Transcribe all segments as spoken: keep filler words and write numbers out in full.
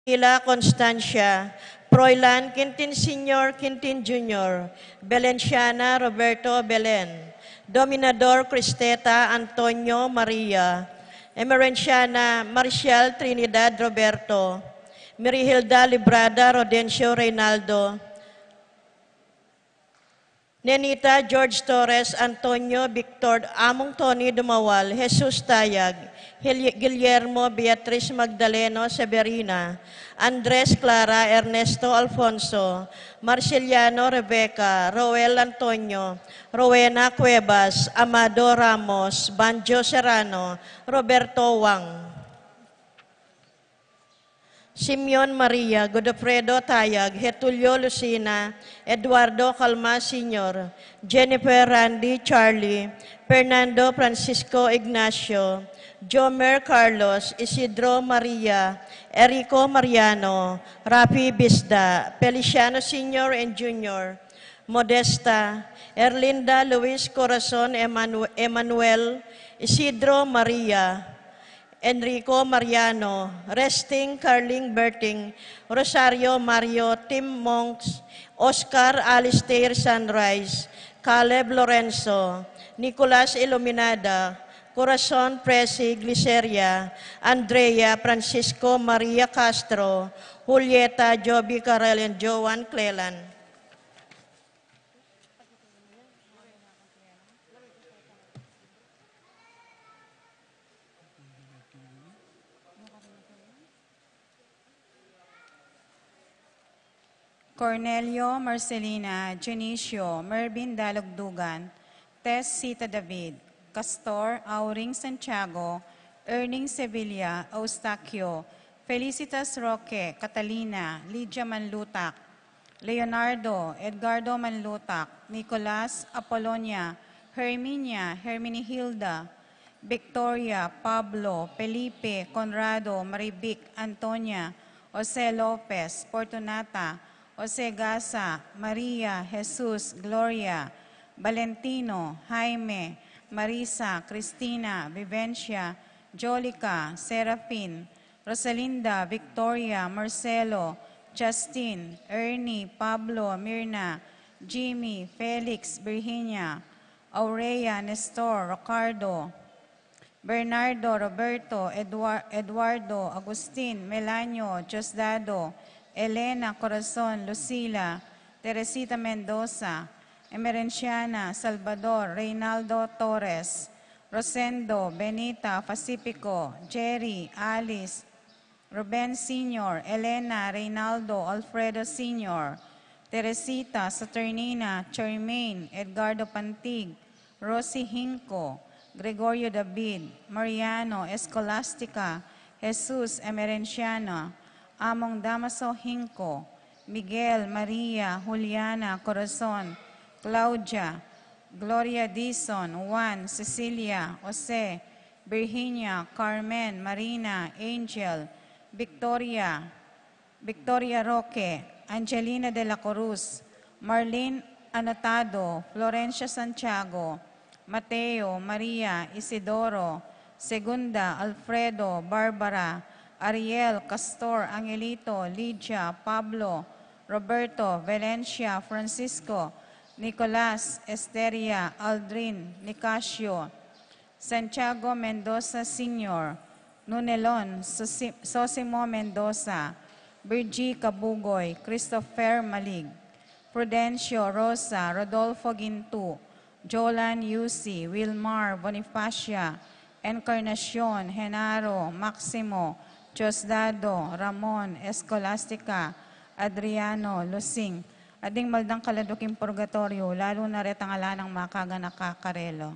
Camila Constancia, Froilan Quintin Senior, Quintin Junior, Belenciana Roberto Belen, Dominador Cristeta Antonio Maria, Emerenciana Marcial Trinidad Roberto, Mirihilda Librada Rodencio Reynaldo, Nenita George Torres, Antonio Victor, Among Tony Dumawal, Jesus Tayag, Hil-, Guillermo Beatriz Magdaleno Severina, Andres Clara Ernesto Alfonso, Marceliano Rebecca, Roel Antonio, Rowena Cuevas, Amado Ramos, Banjo Serrano, Roberto Wang. Simeon Maria, Godofredo Tayag, Getulio Lucina, Eduardo Calma Senior, Jennifer Randy Charlie, Fernando Francisco Ignacio, Jomer Carlos, Isidro Maria, Erico Mariano, Rafi Bisda, Feliciano Senior and Junior, Modesta, Erlinda Luis Corazon Emanu-, Emanuel, Isidro Maria, Enrico Mariano, Resting Carling Berting, Rosario Mario, Tim Monks, Oscar Alistair Sunrise, Caleb Lorenzo, Nicolas Iluminada, Corazon Presi Gliceria, Andrea Francisco Maria Castro, Julieta Joby Carel, and Joan Cleland. Cornelio, Marcelina, Dionisio, Mervin Dalugdugan, Tess Sita David, Castor, Auring Santiago, Erning Sevilla, Eustaquio, Felicitas Roque, Catalina, Lydia Manlutak, Leonardo, Edgardo Manlutak, Nicolas, Apolonia, Herminia, Herminihilda, Victoria, Pablo, Felipe, Conrado, Marivic, Antonia, Jose Lopez, Fortunata, Jose Gasa, Maria, Jesus, Gloria, Valentino, Jaime, Marisa, Cristina, Vivencia, Jolica, Serafin, Rosalinda, Victoria, Marcelo, Justin, Ernie, Pablo, Mirna, Jimmy, Felix, Virginia, Aurea, Nestor, Ricardo, Bernardo, Roberto, Eduar-, Eduardo, Agustin, Melanio, Diosdado, Elena, Corazon, Lucila, Teresita Mendoza, Emerenciana, Salvador, Reynaldo Torres, Rosendo, Benita, Pacifico, Jerry, Alice, Ruben Senior, Elena, Reynaldo, Alfredo Senior, Teresita, Saturnina, Charmaine, Edgardo Pantig, Rosie Hinco, Gregorio David, Mariano, Escolastica, Jesus, Emerenciana, Among Damaso Hinco, Miguel, Maria, Juliana, Corazon, Claudia, Gloria Dizon, Juan, Cecilia, Jose, Virginia, Carmen, Marina, Angel, Victoria, Victoria Roque, Angelina de la Cruz, Marlene Anotado, Florencia Santiago, Mateo, Maria, Isidoro, Segunda, Alfredo, Barbara, Ariel, Castor, Angelito, Lydia, Pablo, Roberto, Valencia, Francisco, Nicolas, Esteria, Aldrin, Nicasio, Santiago Mendoza Senior, Nunelon, Sosi-, Sosimo Mendoza, Virgie Cabugoy, Christopher Malig, Prudencio Rosa, Rodolfo Gintu, Jolan Yusi, Wilmar Bonifacia, Encarnacion, Genaro, Maximo, Diosdado, Ramon, Escolastica, Adriano, Lusing, at ding maldang kaladwa king purgatoryo, lalu na retang ala nang makaganaka karela.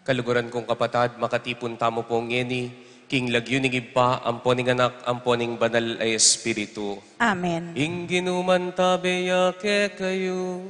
Kaluguran kung kapatad, makatipun tamu pu ngeni king lagyu ning Ibpa, ampo ning Anak, ampo ning Banal a Espiritu. Amen. Ing Ginu mantabe ya kekayu.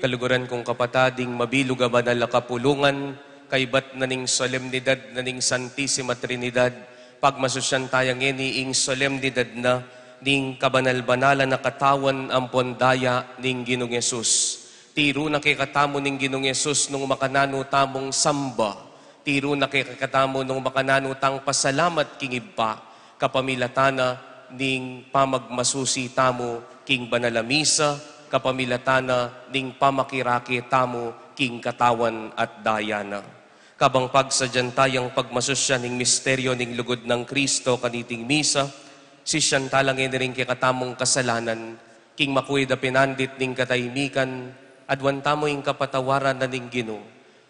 Kaluguran kung kapatad, ing mabilug a banal a kapulungan, kaybat na ning solemnidad na ning Santisima Trinidad, pagmasusyan taya ngeni ing solemnidad na ning kabanal-banalan a katawan ampon daya ning Ginung Jesus. Tiru na kekatamu ning Ginung Jesus nung makananu tamung samba. Tiru na kekatamu nung makananu tang pasalamat king Ibpa, kapamilatan na ning pamagmasusi tamu king banal a misa, kapamilatan na ning pamakirake tamu king katawan at daya na. Kabang pagsadyan tayang pagmasusyan ning misteryo ning lugud nang Kristo kaniting misa, sisyan tala ngeni ring kekatamung kasalanan, king makuid a pinandit ning katahimikan, aduan tamu ing kapatawaran na ning Ginu.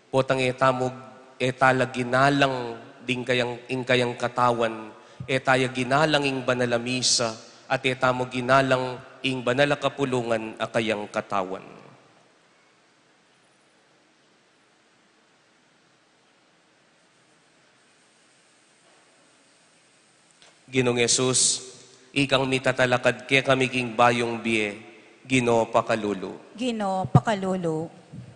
Potang e tamu, e tala ginalang ding kayang, ing kayang katawan, e taya ginalang ing banal a misa, at e tamu ginalang ing banal a kapulungan a kayang katawan. Ginung Jesus, ikang mitatalakad kekami king bayung bie, Ginu pakalulu. Ginu pakalulu.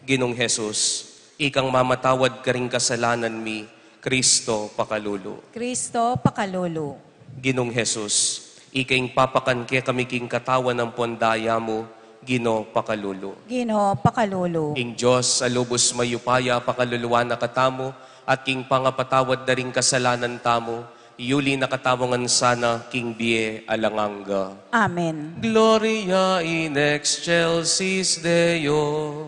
Ginung Jesus, ikang mamatawad karing kasalanan mi, Kristo pakalulu. Kristo pakalulu. Ginung Jesus, ika ing papakan kekami king katawan ampon daya mu, Ginu pakalulu. Ginu pakalulu. Ing Dios a lubus mayupaya pakaluluan na katamu, at king pangapatawad da ring kasalanan tamu, yuli na katamu ngan sana king bie alang angga. Amen. Gloria in excelsis Deo.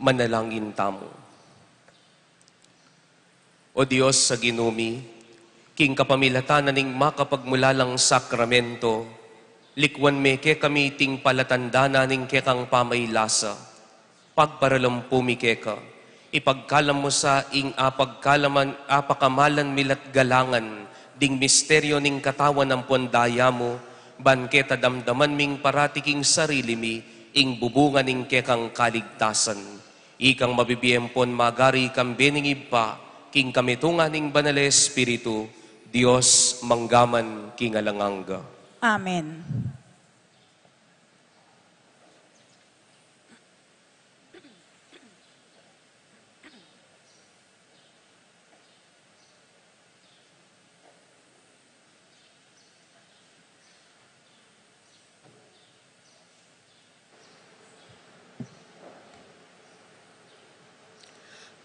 Manalangin tamu. O Dios a Ginu mi, king kapamilatan na ning makapagmulalang sakramento, likwan me kekami iting palatandaan na ning kekang pamailasa. Pagparalampu mi keka, ipagkalam mu sa ing apagkalaman, apakamalan mi la't galangan ding misteryo ning katawan ampon daya mu, ban keta damdaman ming parati king sarili mi ing bubunga ning kekang kaligtasan. Ikang mabibie ampon magari kambe ning Ibpa, king kamitungan ning Banal a Espiritu, Dios mangga man king alang angga. Amen.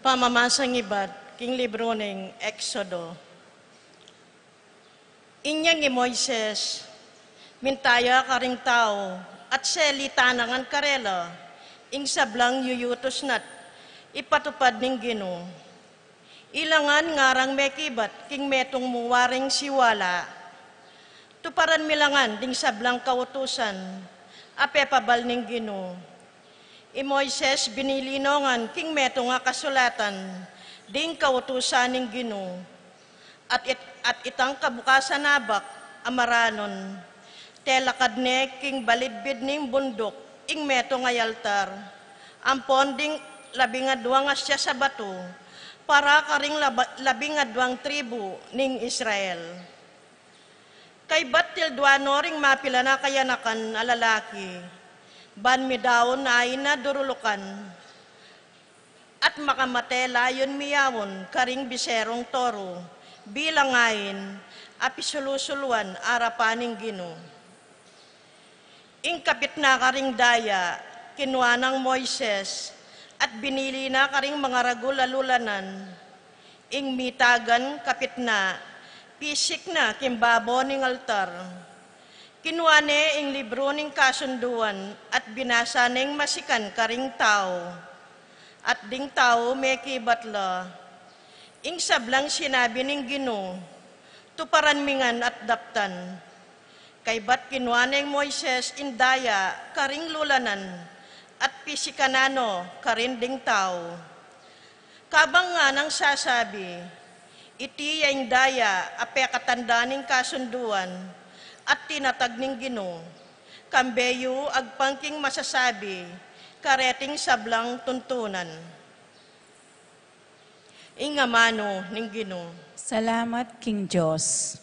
Pamamasang ibat king libru ning Exodo. Inyang i Moises, minta ya karing tau, at salitan na ngan karela, ing sablang yuyutus na't ipatupad ning Ginu. Ilangan ngarang mekibat king metung mu waring siwala. Tuparan mi la ngan ding sablang kautusan a pepabal ning Ginu. I Moises binili no ngan king metung a kasulatan ding kautusan ning Ginu. At it-, at itang kabukasan abak a maranon, telakad ne king balidbid ning bunduk ing metung a altar, ampon ding labing adwang asias a batu, para karing laba-, labing adwang tribu ning Israel. Kaybat tildua no ring mapilan a kayanakan a lalaki, ban midaun ain a durulukan, at makamate la yun miyaun karing biserung toru, bilang ain a pisulu-suluan arapan ning Ginu. Ing kapit na karing daya, kinua nang Moises, at binili na karing mangaragul a lulanan. Ing mitagan kapit na, pisik na king babo ning altar. Kinua ne ing libru ning kasunduan at binasa neng masikan karing tau. At ding tau mekibat la, ing sablang sinabi ning Ginu, tuparan mi ngan at daptan. Kaybat kinua neng Moises ing daya karing lulanan at pisikan na no karin ding tau. Kabang nganang sasabi, iti ya ing daya a pekatanda ning kasunduan at tinatag ning Ginu, kambe yu agpang king masasabi kareting sablang tuntunan. Ing amanu ning Ginu. Salamat king Dios.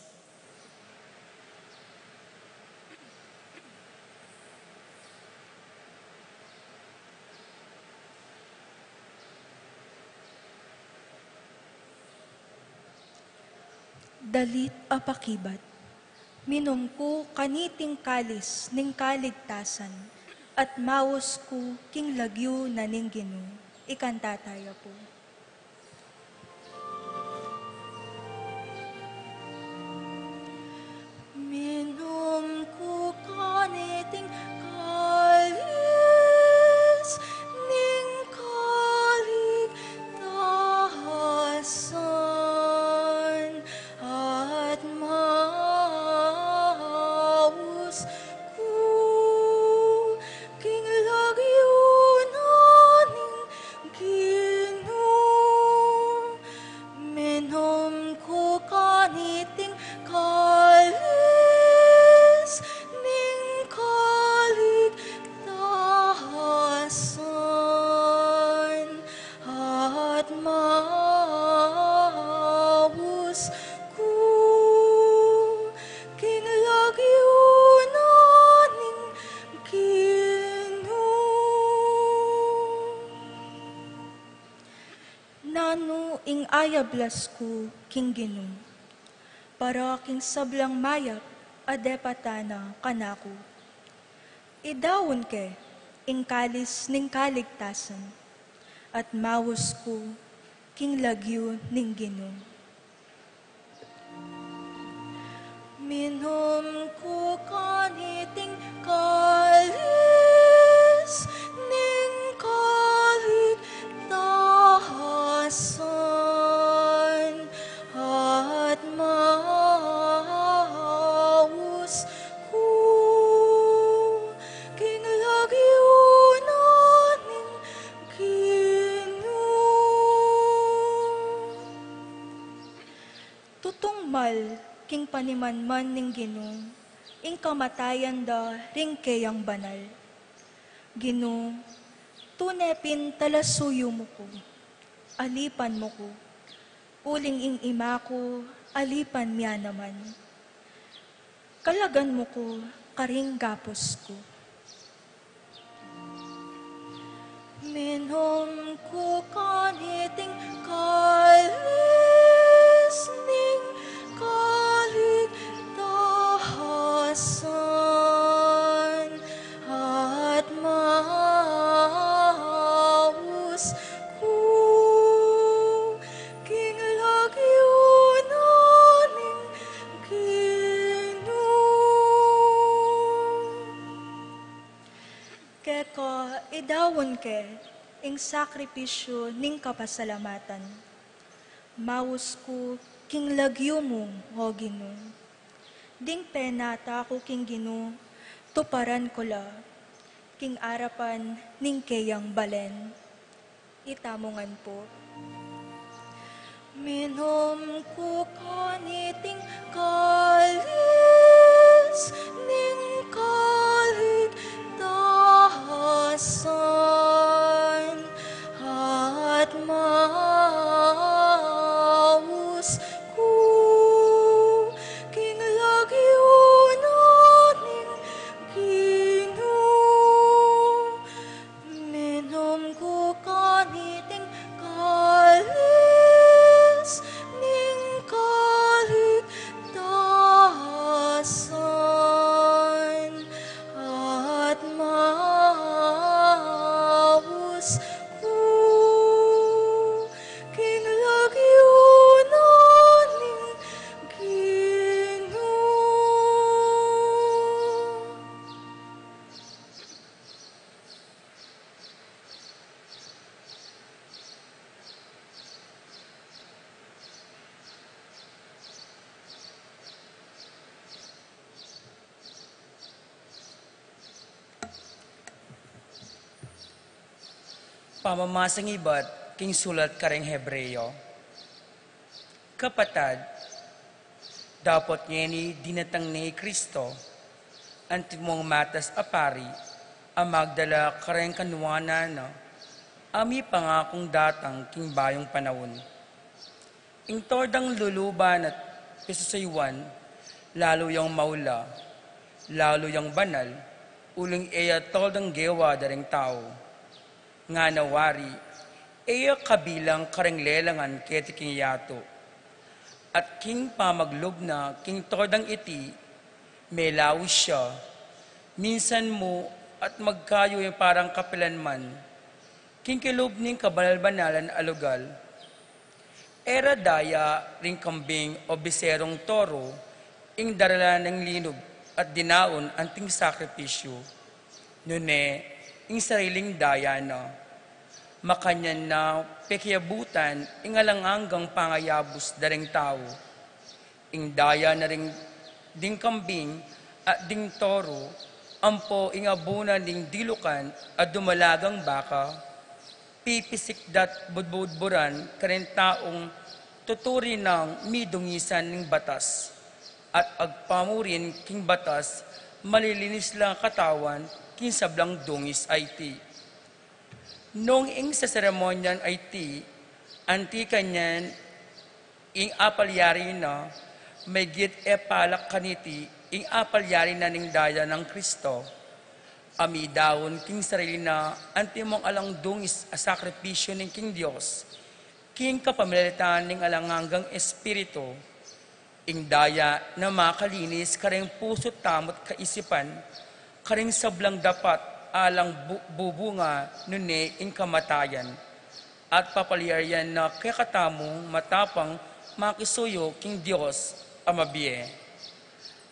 Dalit a pakibat. Minum ku kaniting kalis ning kaligtasan, at maus ku king lagyu na ning Ginu. Ikanta taya pu. Minum ku kaniting kalis ning kaligtasan, at maus ku king lagyu na ning Ginu. Maus ku king lagyu na ning Ginu. Nanu ing ayablas ku king Ginu, para king sablang mayap a depatan na kanaku? Idaun ke ing kalis ning kaligtasan, at maus ku king lagyu ning Ginu. Minum ku kaniting kalis ning kaligtasan, at maus ku king lagyu na ning Ginu. Tutung mal king panimanman ning Ginu ing kamatayan da ring keyang banal. Ginu, tune pin talasuyu mu ku, alipan mu ku, uling ing ima ku alipan mia naman. Kalagan mu ku karing gapus ku. Minum ku kaniting kalis ning kaligtasan, at maus ku king lagyu na ning Ginu. Keka idaun ke ing sakripisyu ning kapasalamatan. Maus ku king lagyu mu, O Ginu. Ding penata ku king Ginu, tuparan ku la king arapan ning keyang balen. Itamu ngan pu. Minum ku kaniting kalis ning kaligtasan, at maus ku king lagyu na ning Ginu. Minum ku kaniting kalis ning kaligtasan, at maus ku king lagyu na ning Ginu. Pamamasang ibat king sulat kareng Hebreo. Kapatad, dapot ngeni dinatang ne i Kristo, antimong matas a pari, a magdala kareng kanuanan na, a mipangakung datang king bayung panaun. Ing tordang luluban at pisusuyuan, lalu yang maula, lalu yang banal, uling e ya tordang gewa da ring tau. Ngana wari, e ya kabilang kareng lelangan keti king yatu. At king pamaglub na king tordang iti, melaus ya, minsan mu at magkayu ya parang kapilanman, king kilub ning kabanal-banalan a lugal. E ra daya ring kambing o biserung toru ing darala nang linub at dinaun anting sakripisyu, nune ing sariling daya na. Makanyan na pekiabutan ing alang anggang pangayabus da ring tau. Ing daya na ring ding kambing at ding toru, ampo ing abunan ning dilukan a dumalagang baka, pipisik da't budbudburan kareng taung tuturi nang midungisan ning batas, at agpamurin king batas, malilinis lang katawan king sablang dungis a iti. Nung ing seseremonian a iti, Anti kanyan, ing apalyari na, maygit e pala kaniti, ing apalyari na ning daya nang Kristo. Amidaun king sarili na, antimong alang dungis a sakripisyu ning king Dios, king kapamilatan ning alang anggang Espiritu, ing daya na makalinis karing pusu tamu't kaisipan, karing sablang dapat alang bu-, bubunga nune ing kamatayan, at papalyarian na kekatamung matapang makisuyu king Dios a mabie.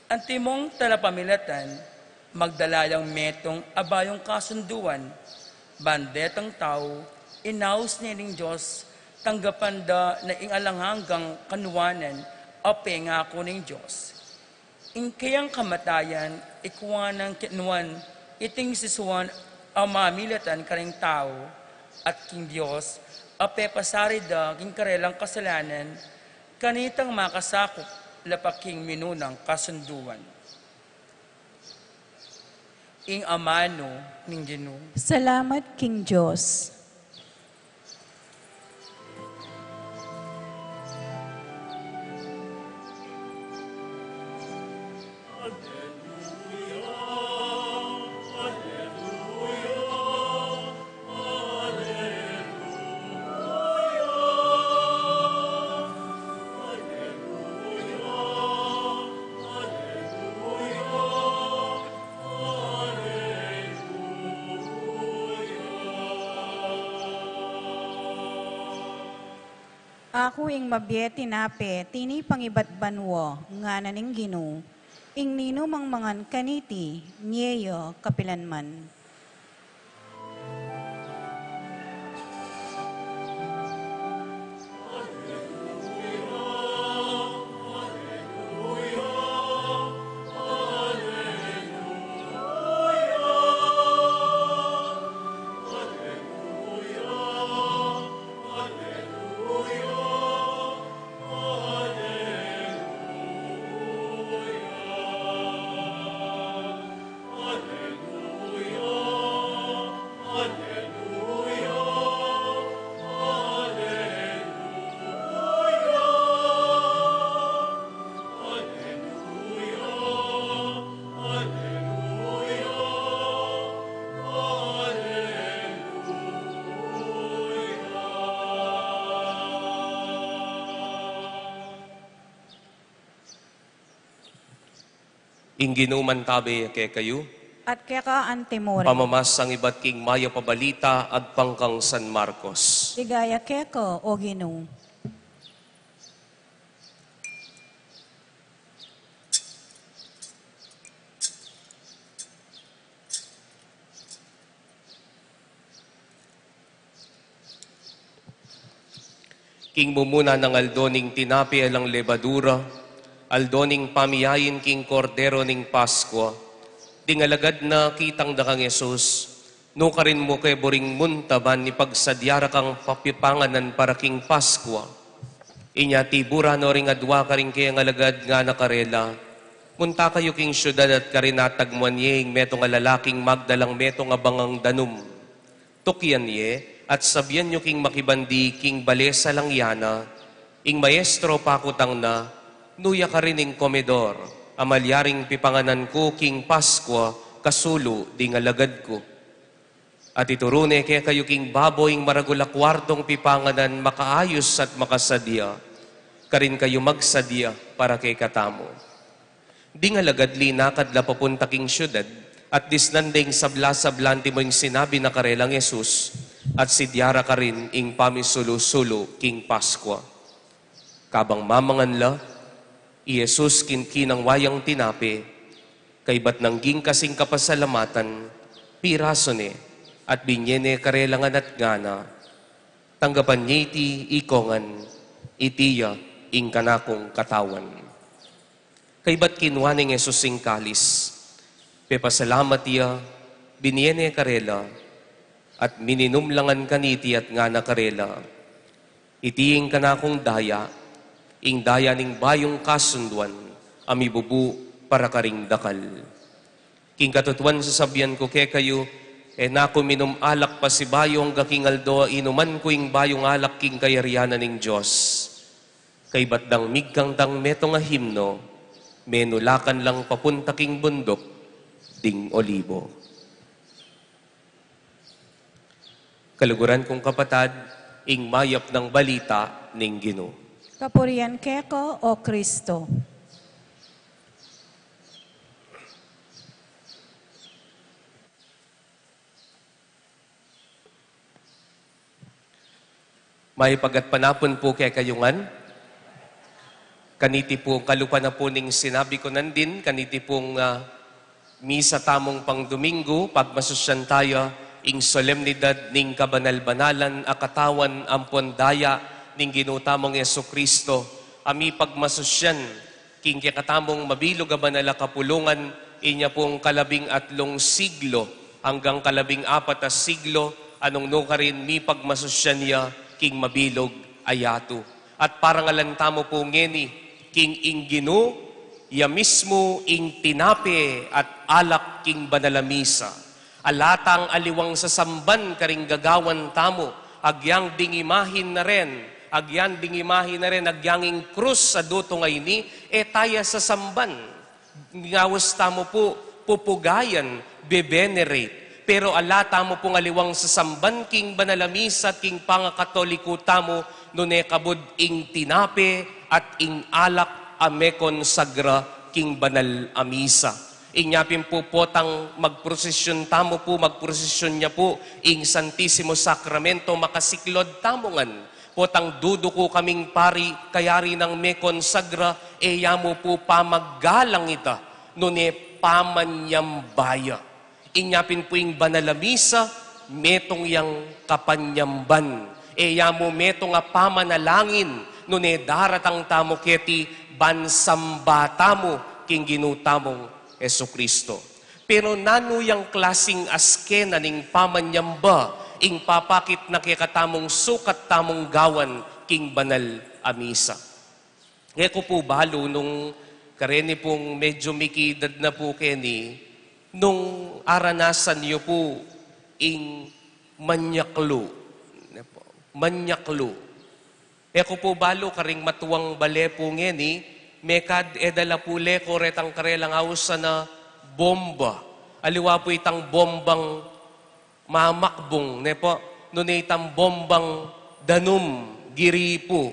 Antimong talapamilatan, magdala yang metung a bayung kasunduan, ban detang tau, inaus ne ning Dios, tanggapan da na ing alang anggang kanuanan a pengaku ning Dios. Ing keyang kamatayan, ikua nang kinuan, iting sisuan a mamilatan karing tau, at king Dios, a pepasari da king karelang kasalanan, kanitang makasakup la pa king minunang kasunduan. Ing amanu ning Ginu. Salamat king Dios. Aku ing mabie tinape, tinipa king ibat banua, ngana ning Ginu, ing ninumang mangan kaniti, nie ya kapilan man. Ing Ginu mantabe ya kekayu. At keka antimurin. Pamamasang ibat king mayap a balita agpang kang San Marcos. Ligaya keka, O Ginu. King mumuna nang aldo ning tinape alang lebadura, aldo ning pamiyain king Kordero ning Paskua, ding alagad na kitang da kang Jesus, nukarin mu ke buring munta ban ipagsadya ra kang papipanganan para king Paskua. Inya tibu ra no ring adua karing keyang alagad ngana karela, munta kayu king siudad at karin atagmuan ye ing metung a lalaking magdalang metung a bangang danum. Tukian ye, at sabian yu king makibandi king bale salang yana, ing maestro pakutang na, nu ya karin ing komedor a malyaring pipanganan ku king Paskua kasulu ding alagad ku. At ituru ne kekayu king babo ing maragul a kuartong pipanganan makaayus at makasadya, karin kayu magsadya para kekatamu. Ding alagad linakad la papunta king siudad, at disnan da ing sabla-sabla antimong sinabi na karelang Jesus, at sidya ra karin ing pamisulu-sulu king Paskua. Kabang mamangan la, i Jesus kinkinang wa yang tinape, kaybat nang gingkas ing kapasalamatan, pirasu ne, at binye ne karela ngan at ngana, tanggapan ye iti ikongan, iti ya ing kanakung katawan. Kaybat kinua neng Jesus ing kalis, pepasalamat ya, binye ne karela, at mininum la ngan kaniti at ngana karela, iti ing kanakung daya, ing daya ning bayung kasunduan, a mibubu para karing dakal. King katutuan sasabian ku kekayu, E na ku minum alak pasibayu anggang king aldo a inuman ku ing bayung alak king kayarian ning Dios. Kaybat dang migkantang metung a himno, menulakan lang papunta king bunduk ding Olibo. Kaluguran kung kapatad, ing mayap nang balita ning Ginu. Kapurian keka, O Kristo. Mayap a gatpanapun pu kekayu ngan. Kaniti pu, kalupa na pu ning sinabi ku nandin, kaniti pung, ah, misa tamung pang Domingo, pagmasusyan taya ing solemnidad ning kabanal-banalan a katawan ampon daya ning Ginu tamung Jesu-Cristo, a mipagmasusyan king kekatamung mabilug a banal a kapulungan, inya pung kalabing atlung siglo anggang kalabing apat a siglo, a nung nu karin mipagmasusyan ya king mabilug a yatu. At parangalan tamu pu ngeni king ing Ginu, ya mismu ing tinape at alak king banal a misa. Ala tang aliwang sasamban karing gagawan tamu, agyang ding imahin na ren, agyang ding imahin na ren, agyang ing krus a dutung a ini, e taya sasamban. Ngawas tamu pu pupugayan, be-venerate. Pero ala tamu pung aliwang sasamban king banal a misa at king pangakatoliko tamu, nune kabud ing tinape at ing alak a mekonsagra king banal a misa. Inya pin pu potang magprosesyon tamu pu, magprosesyon ya pu ing Santisimo Sakramento, makasiklod tamu ngan. Potang duduku kaming pari, kayari nang mekonsagra, e ya mu pu pamaggalang ita, nune pamanyamba ya. Inya pin pu ing banal a misa, metung yang kapanyamban. E ya mu metung a pamanalangin, nune daratang tamu keti ban samba tamu king Ginu tamung Jesu-Cristo. Pero nanu yang klasing askena ning pamanyamba ing papakit na kekatamung sukat tamung gawan king banal a misa? E ku pu balu nung kareni pung medyo mikidad na pu keni, nung aranasan yu pu ing manyaklu. Manyaklu. E ku pu balu karing matuang bale pu ngeni, mekad e da la pu leko retang karelang ausan a bomba. Aliwa pu itang bombang mamakbung, ne pu, nune itang bombang danum, giripu.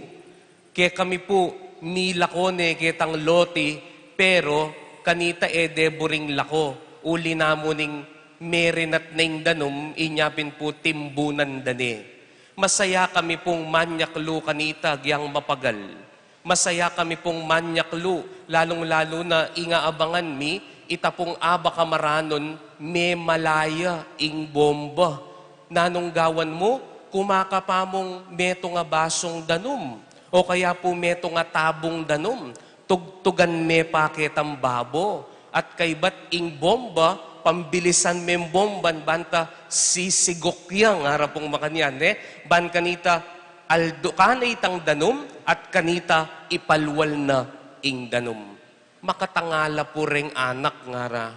Kekami pu, milako ne ketang loti, pero kanita e de buring lako, uli na mu ning merinat ne ing danum, inya pin pu timbunan da ne. Masaya kami pung manyaklu kanita, agyang mapagal. Masaya kami pung manyaklu, lalung-lalu na ing aabangan mi, ita pung abak a maranun, memalaya ing bomba. Nanung gawan mu, kumakapa mung metung a basung danum, o kaya pu metung a tabung danum, tugtugan me pa ketang babo. At kaybat ing bomba, pambilisan meng bomban, banta sisiguk yang, harap pung makanyan, ne? Ban kanita, aldukan na itang danum, at kanita, ipalwal na ing danum. Makatangala pu reng anak, ngara.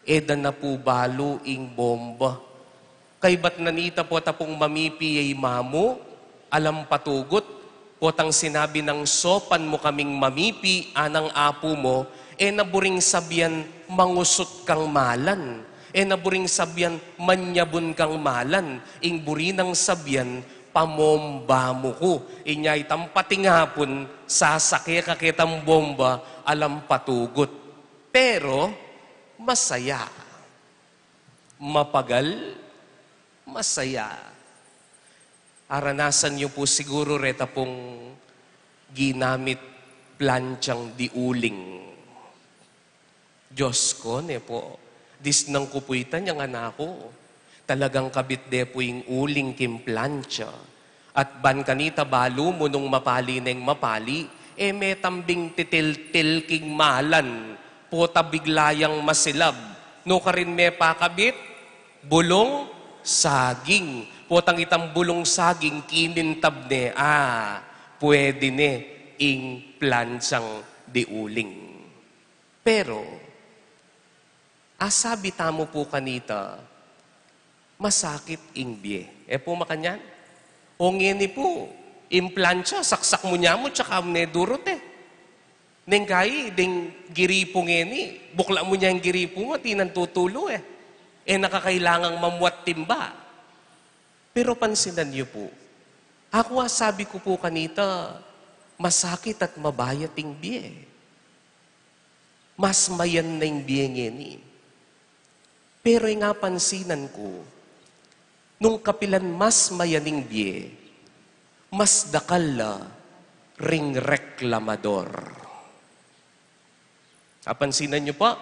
E da na pu balu ing bomba. Kaybat na nita, pota pung mamipi ya i mamu, alang patugut, potang sinabi nang sopan mu kaming mamipi, anang apu mu, e na buring sabian mangusut kang malan, e na buring sabian manyabun kang malan, ing buri nang sabian pamomba mu ku. Inya itang patingapun, sasake ka ketang bomba, alang patugut. Pero, masaya. Mapagal, masaya. Aranasan yu pu siguru reta pung ginamit planchang diuling. Diyos ko, ne pu, disnang ku pu ita nyang anak ku. Talagang kabit de pu ing uling king plancha. At ban kanita balu mu nung mapali neng mapali, e me tambing titiltil king malan, pota bigla yang masilab. Nu karin me pakabit, bulung saging. Potang itang bulung saging, kimintab ne, a, pwede ne ing planchang diuling. Pero, asabi tamu pu kanita, Masakit ing bie. E pu makanyan? O ngeni pu, ing plancha, saksak mu ne mu, tsaka mu ne durute. Neng kai, ding giripu ngeni, bukla mu ne ing giripu mu, atin nang tutulu e. E na ka kailangang mamuat timba. Pero pansinan yu pu, aku a sabi ku pu kanita, masakit at mabayat ing bie. Mas mayan na ing bie ngeni. Pero ing apansinan ku, nung kapilan mas mayan ing bie, mas dakal la ring reklamador. Apansinan yu pa,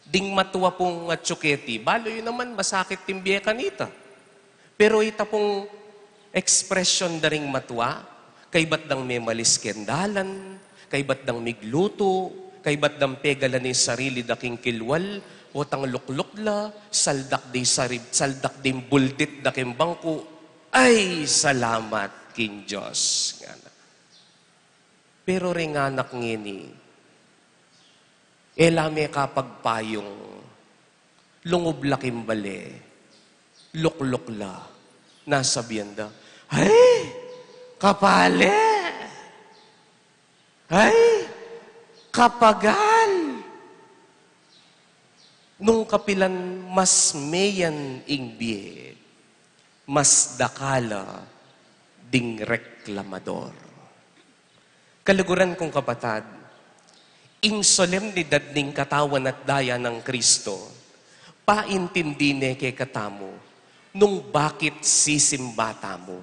ding matua pung atsu keti, balu yu naman masakit ing bie kanita. Pero ita pung ekspresyon da ring matua, kaybat dang memalis keng dalan, kaybat dang miglutu, kaybat dang pegalan ing sarili da king kilwal, potang lukluk la, saldak di sari-, saldak ding buldit da king bangku, "Ay, salamat king Dios," ngana. Pero ring anak ngeni, e la me kapagpayung, lungub la king bale, lukluk la, na sabian da, "Ay, kapale! Ay, kapagal!" Nung kapilan mas mayan ing bie, mas dakal la ding reklamador. Kaluguran kung kapatad, ing solemnidad ning katawan at daya nang Kristo, paintindi ne kekatamu nung bakit sisimba tamu.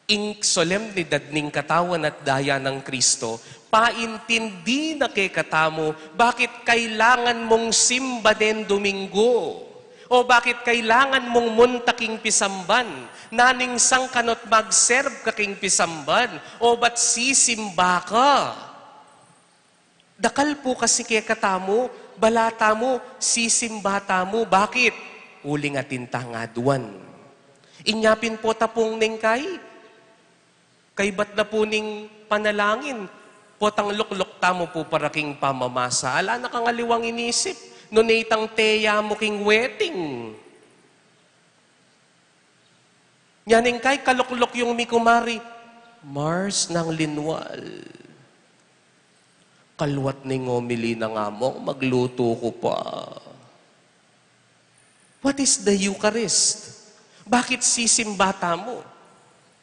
Ing solemnidad ning katawan at daya nang Kristo, paintindi na kekatamu bakit kailangan mung simba ning Domingo, o bakit kailangan mung munta king pisamban. Nanu ing sangkanut mag-serve ka king pisamban, o ba't sisimba ka? Dakal pu kasi kekatamu, bala tamu, sisimba tamu. Bakit? Uling atin tang aduan. Inya pin pota pung neng kai, kaybat na pu ning panalangin, potang lukluk tamu pu para king pamamasa. Ala na kang aliwang inisip, nune itang teya mu king wedding. Nya neng kai kalukluk yung mi kumari, Mars nang linwal. Kaluat ning omili nang among, maglutu ku pa. What is the Eucharist? Bakit sisimba tamu?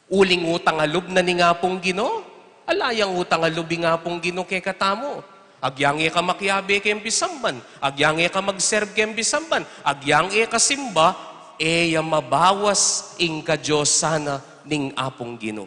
Uling utang a lub na ning Apung Ginu? Ala yang utang a lub ing Apung Ginu kekatamu. Agyang e ka makiabe keng pisamban, agyang e ka mag-serve keng pisamban, agyang e ka simba, e ya mabawas ing kadiosan na ning Apung Ginu.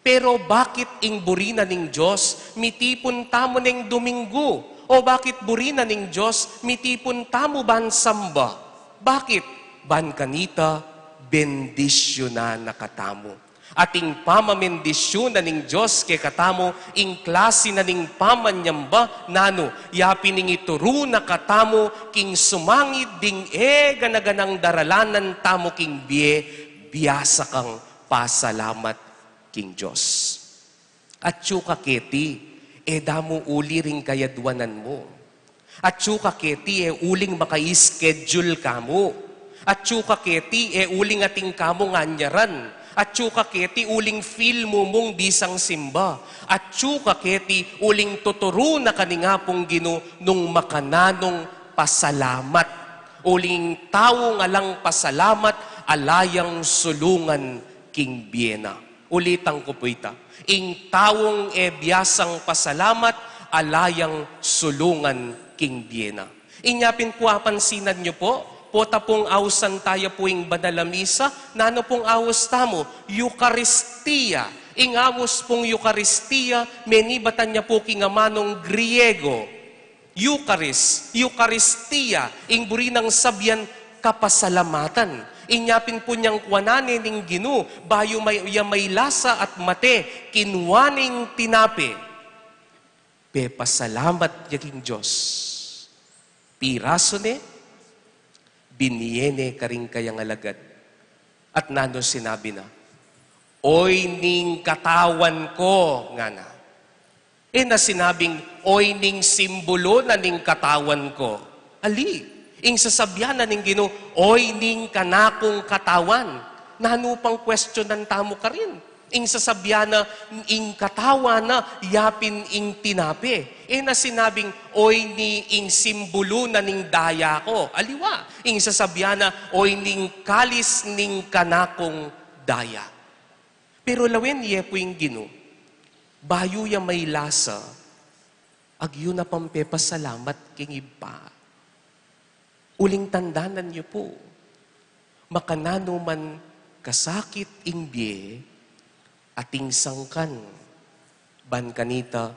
Pero bakit ing buri na ning Dios mitipun tamu neng Domingo? O bakit buri na ning Dios mitipun tamu ban samba? Bakit? Ban kanita, bendisyunan na katamu. At ing pamamendisyunan ning Dios kekatamu, ing klasi na ning pamanyamba, nanu, ya pin ing ituru na katamu king sumangid ding e gana-ganang daralanan tamu king bie, biasa kang pasalamat king Dios. Atsu ka keti, e damu uli ring kayadwanan mu. Atsu ka keti, e uling maka-schedule ka mu. Atsu ka keti, e uling atin ka mung anyaran. Atsu ka keti, uling feel mu mung bisang simba. Atsu ka keti, uling tuturu na ka ning Apung Ginu nung makananung pasalamat. Uling taung alang pasalamat, ala yang sulungan king bie na. Ulitan ku pu ita. Ing taung e biasang pasalamat, ala yang sulungan king bie na. Inya pin pu apansinan yu pu, pota pung ausan taya pu ing banal a misa, nanu pung aus tamu? Eukaristia. Ing aus pung Eukaristia, menibatan ya pu king amanung Griego. Eucharis, Eukaristia, ing buri nang sabian kapasalamatan. Inya pin pu nyang kuanan ne ning Ginu, bayu may, ya mailasa at mate, kinua ne ing tinape. Pepasalamat ya king Dios. Pirasu ne, binie ne karing kayang alagad. At nanu sinabi na? "Oy ning katawan ko," ngana. E na sinabing, "Oy ning simbulu na ning katawan ko." Ali, Ing sasabian na ning Ginu, "Oy ning kanakung katawan." Nanu pang kwestiyonan tamu karin? Ing sasabian na, ing katawan na, yapin ing tinape. E na sinabing, "Oy ni ing simbulu na ning daya ko." Aliwa, ing sasabian na, "Oy ning kalis ning kanakung daya." Pero lawen ye pu ing Ginu, bayu ya mailasa, agyu na pang pepasalamat king Ibpa. Uling tandanan yu pu, makananu man kasakit ing bie, ating sangkan, ban kanita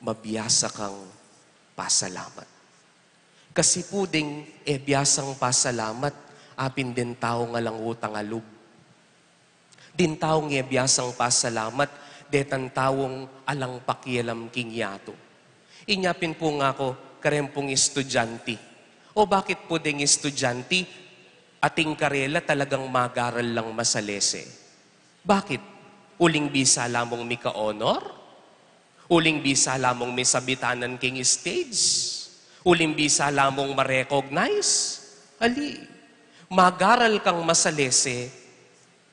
mabiasa kang pasalamat. Kasi pu ding e biasang pasalamat, apin deng taung alang utang a lub. Ding taung e biasang pasalamat, detang taung alang pakialam king yatu. Inya pin pu ngaku, kareng pung estudyante. O bakit pu ding estudyante, ating karela talagang magaral lang masalese? Bakit? Uling bisa la mung mika-honor? Uling bisa la mung misabitan king stage? Uling bisa la mung ma-recognize? Ali, magaral kang masalese,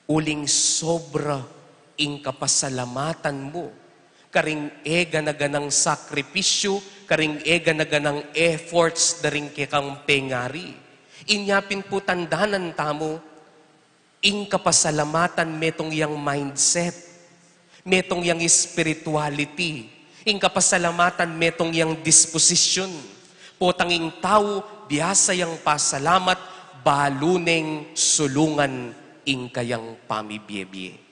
uling sobra ing kapasalamatan mu karing e gana-ganang sakripisyu, karing e gana-ganang efforts da ring kekang pengari. Inya pin pu tandanan tamu, ing kapasalamatan metung yang mindset, metung yang spirituality, ing kapasalamatan metung yang disposition. Potang ing tau biasa yang pasalamat, balu neng sulungan ing kayang pamibie-bie.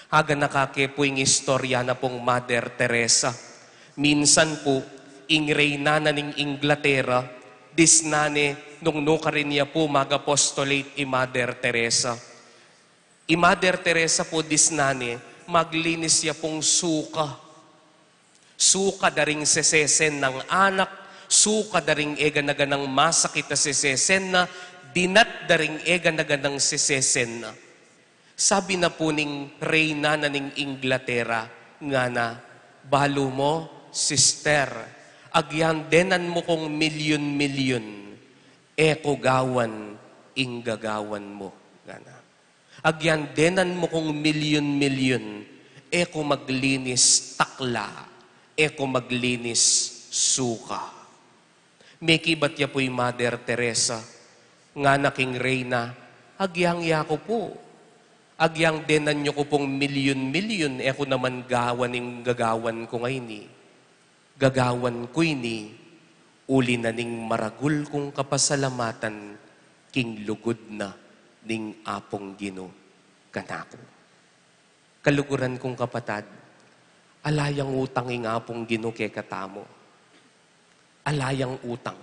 Aganaka ke pu ing istorya na pung Mother Teresa. Minsan pu, ing reyna na ning Inglatera, disnan ne nung nukarin ya pu mag-apostolate i Mother Teresa. I Mother Teresa pu disnan ne, maglinis ya pung suka. Suka da ring sesesen nang anak, suka da ring e gana-ganang masakit a sesesen na, dinat da ring e gana-ganang sesesen na. Sabi na pu ning reyna na ning Inglatera, ngana, "Balu mu, sister, agyang denan mu kung milyun-milyun, e ku gawan ing gagawan mu," ngana. "Agyang denan mu kung milyun-milyun, e ku maglinis takla, e ku maglinis suka." Mekibat ya pu i Mother Teresa, ngana king reyna, "Agyang yaku pu, agyang denan yu ku pung milyun-milyun, e ku naman gawan ing gagawan ku ngeni. Gagawan ku ini, uli na ning maragul kung kapasalamatan king lugud na ning Apung Ginu kanaku." Kaluguran kung kapatad, ala yang utang ing Apung Ginu kekatamu. Ala yang utang.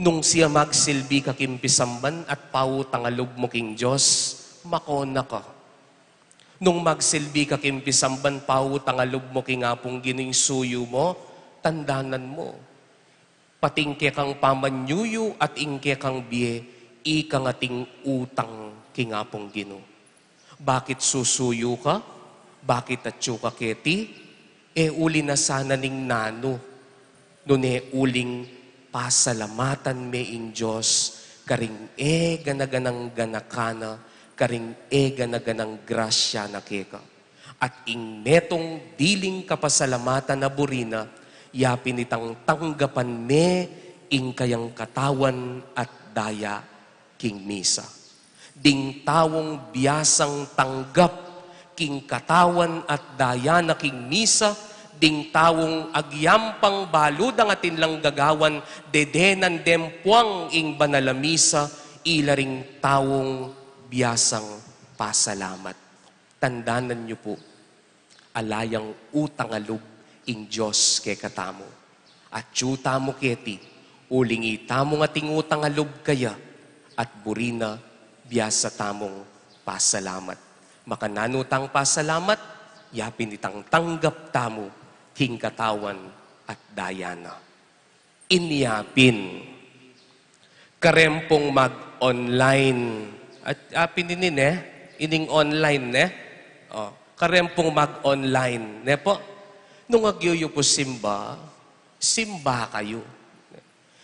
Nung sia magsilbi ka king pisamban at pautang a lub mu king Dios, makona ka. Nung magsilbi ka king pisamban, pautang a lub mu king Apung Ginu ing suyu mu, tandanan mu, pati ing kekang pamanyuyu at ing kekang bie, ikang ating utang king Apung Ginu. Bakit susuyu ka? Bakit atyu ka keti? E uli na sana ning nanu, nune uling pasalamatan me ing Dios karing e gana-ganang ganaka na, karing e gana-ganang grasya na keka. At ing metung diling kapasalamatan a buri na, yapin itang tanggapan me ing kayang katawan at daya king misa. Ding taung biasang tanggap king katawan at daya na king misa, ding taung agyang pang balu dang atin lang gagawan, dedenan deng puang ing banal a misa, ila ring taung biasang pasalamat. Tandanan yu pu, ala yang utang a lub ing Dios kekatamu. Atyu tamu keti, uling itamu ngan ating utang a lub kaya, at buri na biasa tamung pasalamat. Makananu tang pasalamat? Yapin itang tanggap tamu king katawan at daya na. Inya pin, kareng pung mag-online. At, ah, pin ini, ne? Ining online, ne? O, kareng pung mag-online, ne pu? Nung agyu yu pu simba, simba kayu.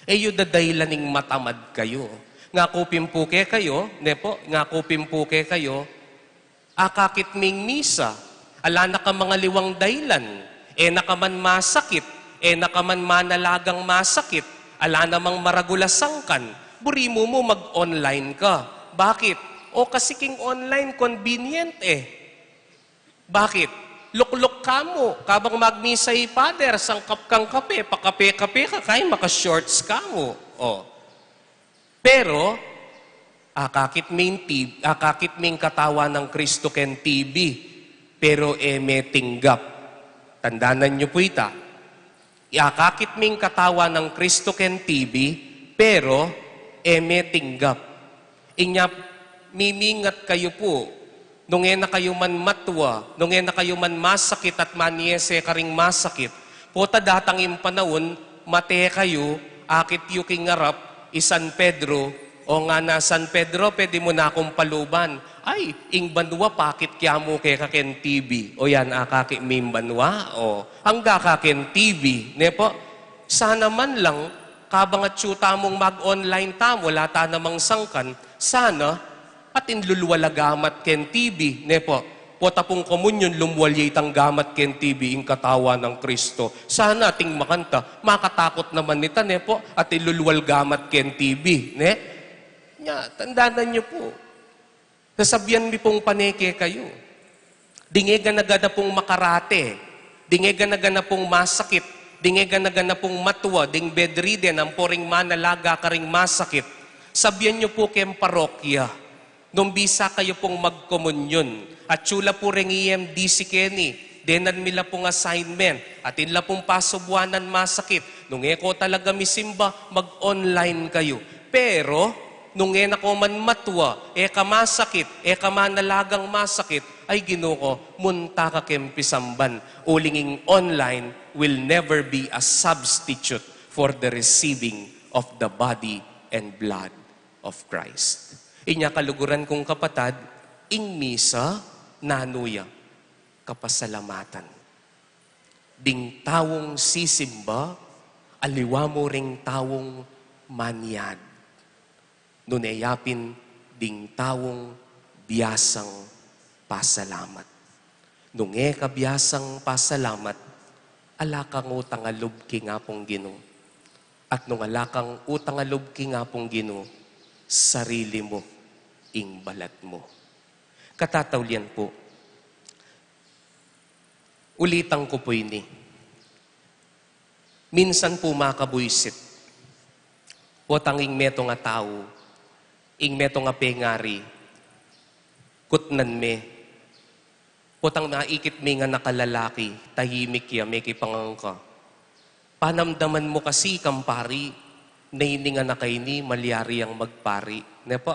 E yu dadailan ing matamad kayu. Ngaku pin pu kekayu, ne pu, ngaku pin pu kekayu, akakit ming misa, ala na ka mangaliwang dailan, e na ka man masakit, e na ka man manalagang masakit, ala namang maragul a sangkan, buri mu mu mag-online ka. Bakit? O kasi king online, convenient e. Bakit? Lukluk ka mu, kabang magmisa i Father, sangkap kang kape, pakape-kape ka, kaya maka-shorts ka mu. O. Pero, akakit ming T V, akakit ming katawan nang Kristo ken T V, pero e me tinggap. Tandanan yu pu ita. Akakit ming katawan nang Kristo ken T V, pero e me tinggap. Inya, mimingat kayu pu, nung e na kayu man matua, nung e na kayu man masakit at maniese karing masakit, pota datang ing panaun, mate kayu, akit yu king arap i San Pedro, o ngana, "San Pedro, pwede mu na kung paluban." "Ay, ing banua pakit kya mu keka ken T V." O yan, akakit ming banua, o angga ka ken T V, ne pu? Sana man lang, kabang atyu tamung mag-online tamu, ala ta namang sangkan, sana, atin lulwal a gamat ken T V, ne pu? Pota pung komunyon, lumwal ya itang gamat ken T V, ing katawan nang Kristo. Sana atin makanta, makatakut naman ita, ne pu? Atin lulwal gamat ken T V, ne? Nya, tandanan yu pu. Sasabian mi pung pane kekayu. Ding e gana-gana pung makarate, ding e gana-gana pung masakit, ding e gana-gana pung matua, ding bedridden, ampo ring manalaga karing masakit. Sabian yu pu keng parokya, nung bisa kayu pung magkomunyon, atyu la pu reng E M D C keni, denan mi la pung assignment, atin la pung pasubuanan masakit, nung e ko talaga misimba, mag-online kayu. Pero, nung e na ko man matua, e ka masakit, e ka manalagang masakit, ay Ginu ko, munta ka keng pisamban, uling ing online will never be a substitute for the receiving of the body and blood of Christ. Inya kaluguran kung kapatad, ing misa, nanu ya? Kapasalamatan. Ding taung sisimba, aliwa mu ring taung manyad. Nune ya pin ding taung biasang pasalamat. Nung e ka biasang pasalamat, ala kang utang a lub king Apung Ginu. At nung ala kang utang a lub king Apung Ginu, sarili mu ing balat mu. Katataulian pu, ulitan ku pu ini. Minsan pu makabuisit. Potang ing metung a tau, ing metung a pengari, kutnan me. Potang maikit me ing anak a lalaki, tahimik ya, mekipangangka. Panamdaman mu kasi kang pari, ne ining anak a ini, malyari yang magpari. Ne pu?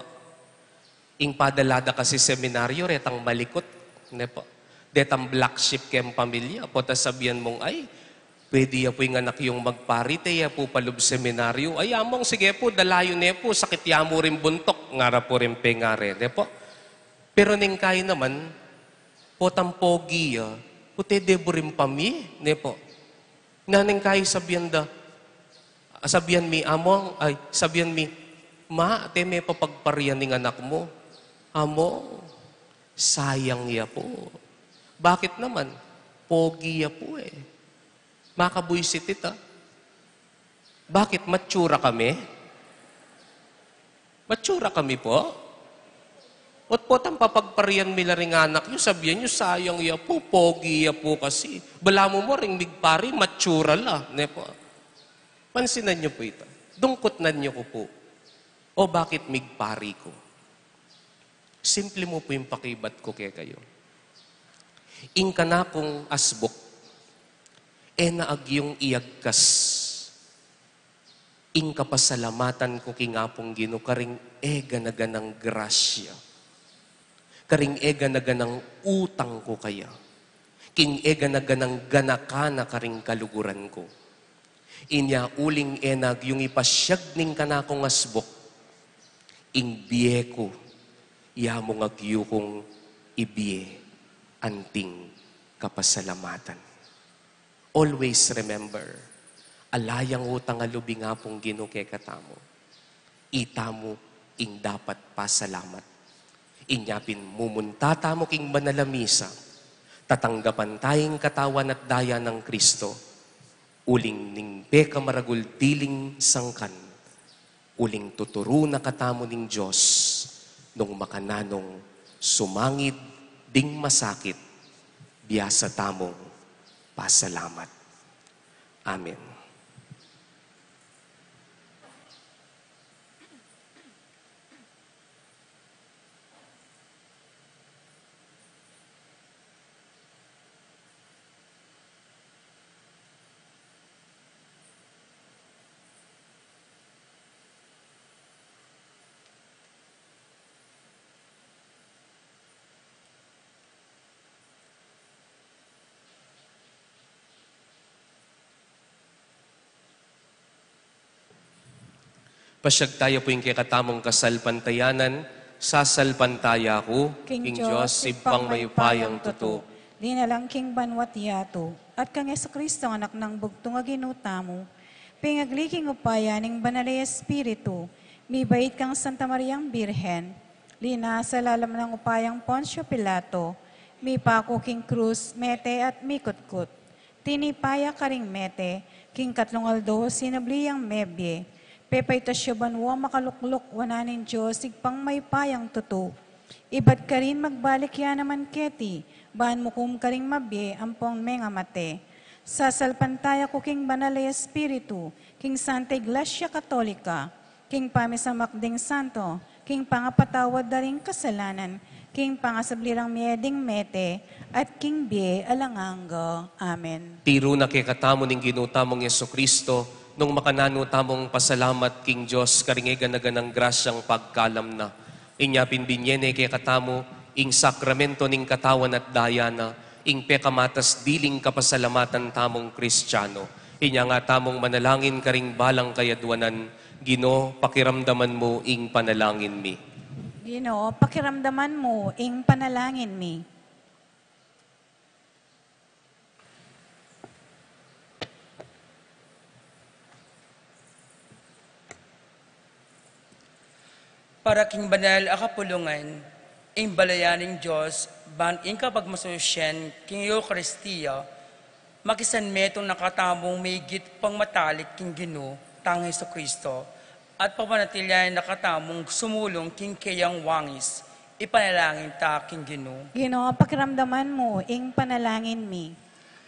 Ing padala da kasi seminaryo, retang malikut, ne pu? Detang black sheep keng pamilya, pota sabian mung, "Ay, pwede ya pu ing anak yung magpari, te ya pu palub seminaryo." "Ay, among, sige pu, dala yu ne pu, sakit ya mu ring buntuk," ngara pu ring pengari, ne pu? Pero neng kayi naman, potang pogi ya, pota de bu ring pamye, ne pu? Naneng kayi sabian da, sabian mi, "Among," ay, sabian mi, "Ma, te me papagparian ing anak mu." "Among, sayang ya pu." "Bakit naman?" "Pogi ya pu e." Makabuisit ita. "Bakit, matsura kami?" Matsura kami pu. Ot potang papagparian mi la ring anak yu, sabian yu, "Sayang ya pu, pogi ya pu kasi." Balamu mu ring migpari, matsura la, ne pu? Pansinan yu pu ita. Dungkutnan yu ku pu. O bakit migpari ku? Simple mu pu ing pakibat ku kekayu. Ing kanakung asbuk, e na agyung iagkas ing kapasalamatan ku king Apung Ginu karing e gana-ganang grasya, karing e gana-ganang utang ku kaya, king e gana-ganang ganaka na karing kaluguran ku. Inya uling e na agyung ipasyag ning kanakung asbuk, ing bie ku, ya mung agyu kung ibie anting kapasalamatan. Always remember, Ala yang utang a lub ing Apung Ginu kekatamu. Itamu ing dapat pasalamat. Inya pin mumunta tamu king banal a misa, tatanggapan ta ing katawan at daya nang Kristo, uling ning pekamaragul diling sangkan, uling tuturu na katamu ning Dios, nung makananung sumangid ding masakit, biasa tamung pasalamat. Amen. Pasyag taya pu ing kekatamung kasalpantayanan. Sasalpantaya ku king Dios, Ibpang mayupayang tutu, dinalang king banua't yatu, at kang Jesucristo, Anak nang bugtung a Ginu tamu, pengagli king upaya ning Banal a Espiritu, mibait kang Santa Mariang Birhen, linasa lalam nang upayang Poncio Pilato, mipaku king krus, mete at mikutkut. Tinipa ya karing mete, king katlung aldo sinubli yang mebie. Pepaitas ya banua, makalukluk wanan ning Dios Ibpang mayupayang tutu. Ibat karin magbalik ya naman keti, ban mukum karing mabie ampong mengamate. Sasalpantaya ku king Banal a Espiritu, king Santa Iglesia Katolika, king pamisamak ding santo, king pangapatawad da ring kasalanan, king pangasubli rang mie ding mete, at king bie alang angga. Amen. Tiru na kekatamu ning Ginu tamung Jesucristo, nung makananu tamung pasalamat king Dios karing e gana-ganang grasyang pagkalam na. Inya pin binie ne kekatamu ing sakramento ning katawan at daya na, ing pekamatas diling kapasalamatan tamung Kristiano. Inya nga tamung manalangin karing balang kayadwanan, Ginu, pakiramdaman mu ing panalangin mi. Ginu, pakiramdaman mu ing panalangin mi. Para king banal a kapulungan, ing balayan ning Dios, ban ing kapagmasusian king Eukaristia, makisanmetung na katamung migit pang matalik king Ginu tang Jesucristo, at papanatilian na katamung sumulung king keyang wangis, ipanalangin ta king Ginu. Ginu, pakiramdaman mu ing panalangin mi.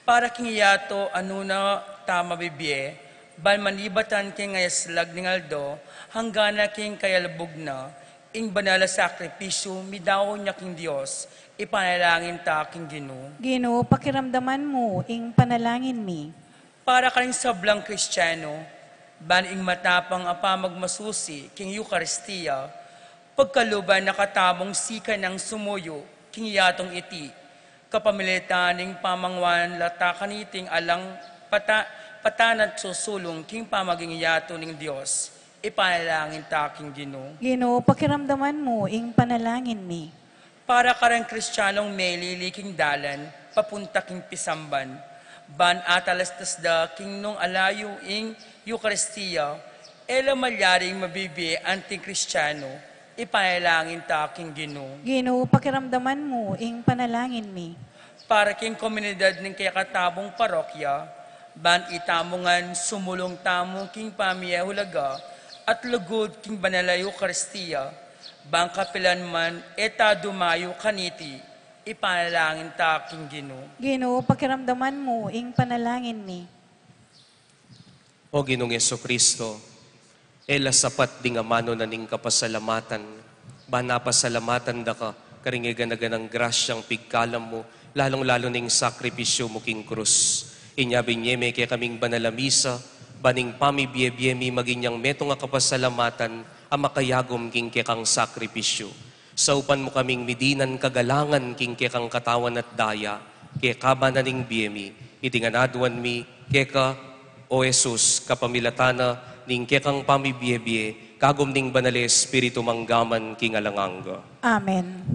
Para king yatu a nuna ta mabibie, ban manibatan king aslag ning aldo, angga na king kayalbug na, ing banal a sakripisyu, midaun ya king Dios, ipanalangin ta king Ginu. Ginu, pakiramdaman mu ing panalangin mi. Para karing sablang Kristiano, ban ing matapang a pamagmasusi king Eukaristia, pagkaluban na katamung sikan nang sumuyu king yatung iti, kapamilatan ning pamangwan lata kaniting alang pata-, patana't susulung king pamaging yatu ning Dios, ipanalangin ta king Ginu. Ginu, pakiramdaman mu ing panalangin mi. Para kareng Kristianong melili king dalan papunta king pisamban, ban atalastas da king nung alayu ing Eukaristia, e la malyaring mabibie anting Kristiano, ipanalangin ta king Ginu. Ginu, pakiramdaman mu ing panalangin mi. Para king komunidad ning kekatamung parokya, ban itamu ngan sumulung tamu king pamie hulaga at lugud king banal a Eukaristia, ban kapilan man e ta dumayu kaniti, ipanalangin ta king Ginu. Ginu, pakiramdaman mu ing panalangin mi. O Ginung Jesucristo, e la sapat ding amanu na ning kapasalamatan, ban napasalamatan da ka karing e gana-ganang grasyang pigkalam mu, lalung-lalu ning sakripisyu mu king krus. Inya binie me kekaming banal a misa, ban ing pamibie-bie mi maging yang metung a kapasalamatan a makayagum king kekang sakripisyu. Saupan mu kaming midinan kagalangan king kekang katawan at daya, kekaban na ning bie mi, iti ngan aduan mi keka, O Jesus, kapamilatan na ning kekang pamibie-bie, kagum ning Banal a Espiritu manggaman king alang angga. Amen.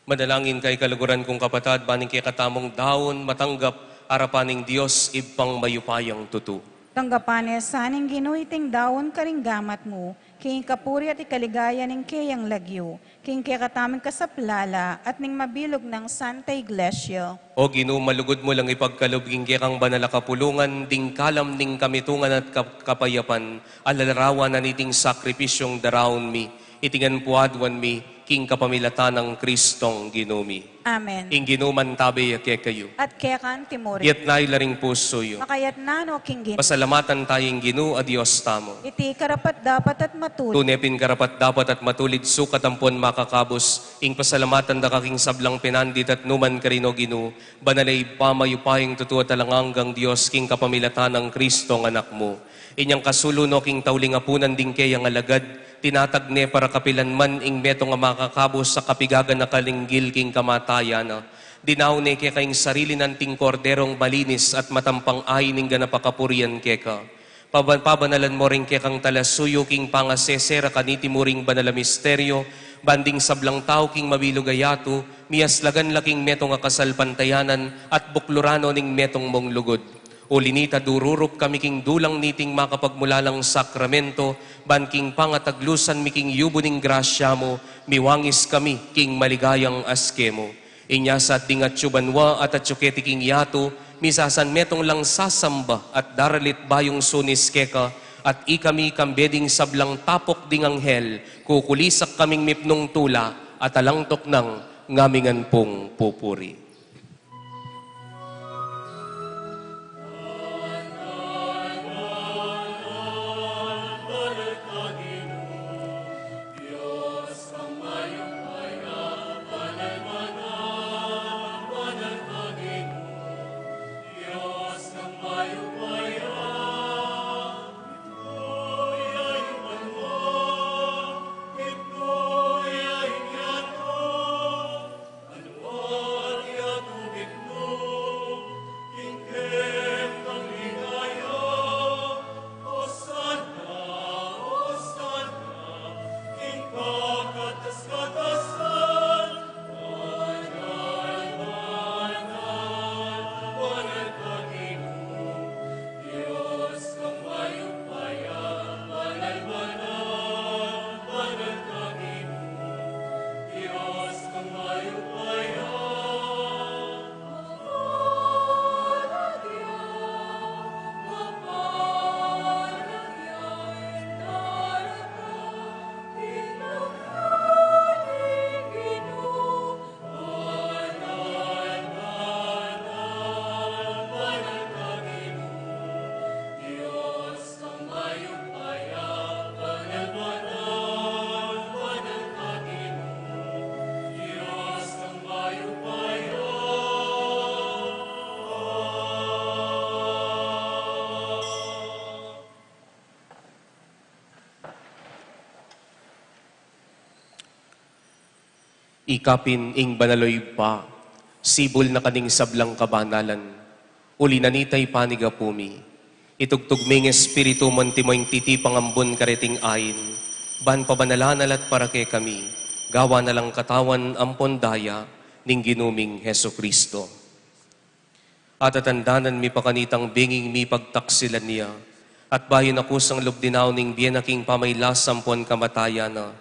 Manalangin kayu, kaluguran kung kapatad, ban ing kekatamung daun matanggap arapan ning Dios Ibpang mayupayang tutu. Tanggapan na sa ning Ginu iting daun karing gamat mu, king kapurian at ikaligaya ning keyang lagyu, king kekatamung kasaplalan at ning mabilug nang Santa Iglesia. O Ginu, malugud mu lang ipagkalub king kekang banal a kapulungan ding kalam ning kamitungan at kap-, kapayapan, a larawan na niting sakripisyung daraun mi, iti ngan pu aduan mi king kapamilatan nang Kristong Ginu mi. Amen. Ing Ginu mantabe ya kekayu. At keka mu rin. Itas yu la ring pusu yu. Makatas no king Ginu. Pasalamatan tamu ing Ginu a Dios tamu. Iti karapat-dapat at matulid. Tune pin karapat-dapat at matulid, sukat ampon makakabus, ing pasalamatan da ka king sablang penandit at nu man karin, O Ginu, banal a Ibpa, mayupayang tutu at alang anggang Dios, king kapamilatan nang Kristong Anak mu. Inyang kasulu no king tauling apunan ding keyang alagad, tinatag ne para kapilan man ing metung a makakabus a kapigaganaka linggil king kamatayan na. Dinaun ne keka ing sarili nang Korderong malinis at matampang ain ning ganap a kapurian keka. Paban-, pabanalan mu ring kekang talasuyu king pangasesera kaniti muring banal a misteryo, ban ding sablang tau king mabilug a yatu, miyaslagan la king metung a kasalpantayanan at bukluran no ning metung mung lugud. Uli nita, dururup kami king dulang niting makapagmulalang sakramento, ban king pangataglusan mi king yubu ning grasya mu, miwangis kami king maligayang aske mu. Inya sa ding atyu banua at atyu keti king yatu, misasanmetung lang sasamba at daralit bayung sunis keka, at ikami kambe ding sablang tapuk ding anghel, kukulisak kaming mipnung tula, at alang tuknang ngamingan pung pupuri. Ikapin ing banal, o Ibpa, sibul na ka ning sablang kabanalan. Uli na nita, ipanyawad mi, itugtug me ing Espiritu mu antimo ing titipang ambun kareting ain, ban pabanalan na la at para kekami, gawan na lang katawan ampon daya ning Ginu ming Jesucristo. Atatandanan mi pa kanitang benging mipagtaksilan ya, at bayu na kusang lub dinaun ing bie na king pamailas ampon kamatayan na,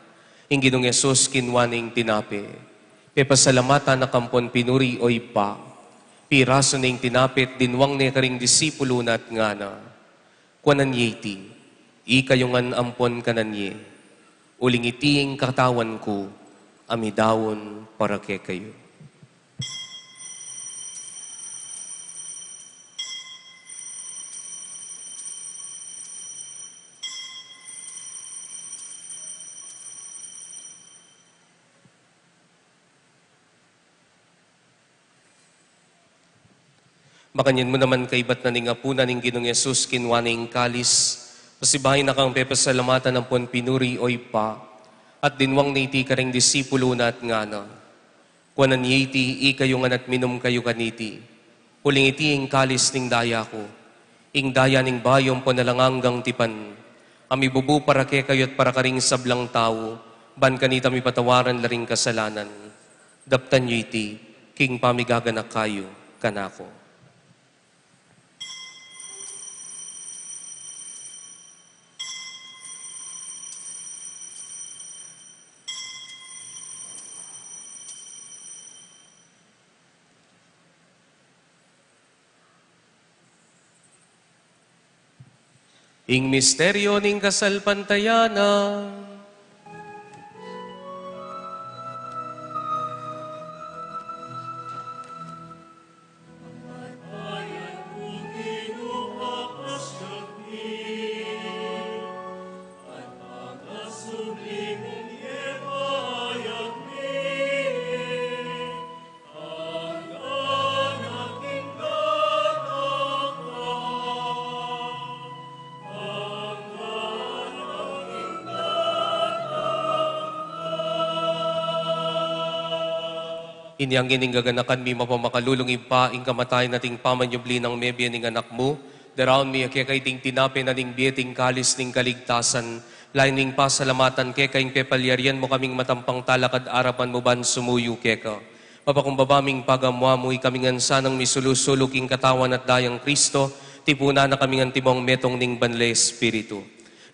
ing Ginung Jesus kinua ne ing tinape, pepasalamatan na ka ampon pinuri, o Ibpa, pirasu ne ing tinape at dinwang ne karing disipulu na at ngana: Kuanan ye iti, ikayu ngan ampon kanan ye, uling iti ing katawan ku a midaun para kekayu. Makanyan mu naman, kaibat na ning apunan ing Ginung Jesus, kinua ne ing kalis, pasibayu na kang pepasalamatan ampon pinuri, o Ibpa, at dinwang ne iti karing disipulu na at ngana: Kuanan ye iti, ikayu ngan at minum kayu kaniti, uling iti ing kalis ning daya ku, ing daya ning bayu ampon alang anggang tipan, a mibubu para kekayu at para karing sablang tau, ban kanita mipatawaran la ring kasalanan. Daptan yu iti king pamigaganaka yu kanaku. Ing misteryo ning kasalpantayanan. Inyang ini ing gaganakan mi mapamakalulung Ibpa, ing kamatayan at ing pamanyubli nang mebie ning Anak mu, daraun mi keka iting tinape na ning bie at ing kalis ning kaligtasan, layun ming pasalamatan keka ing pepalyarian mu kaming matampang talakad arapan mu ban sumuyu keka. Mapakumbaba ming pagamuan mu, ikami ngan sanang misulu-sulu king katawan at dayang Kristo, tipunan na kami ngan timong metung ning Banal a Espiritu.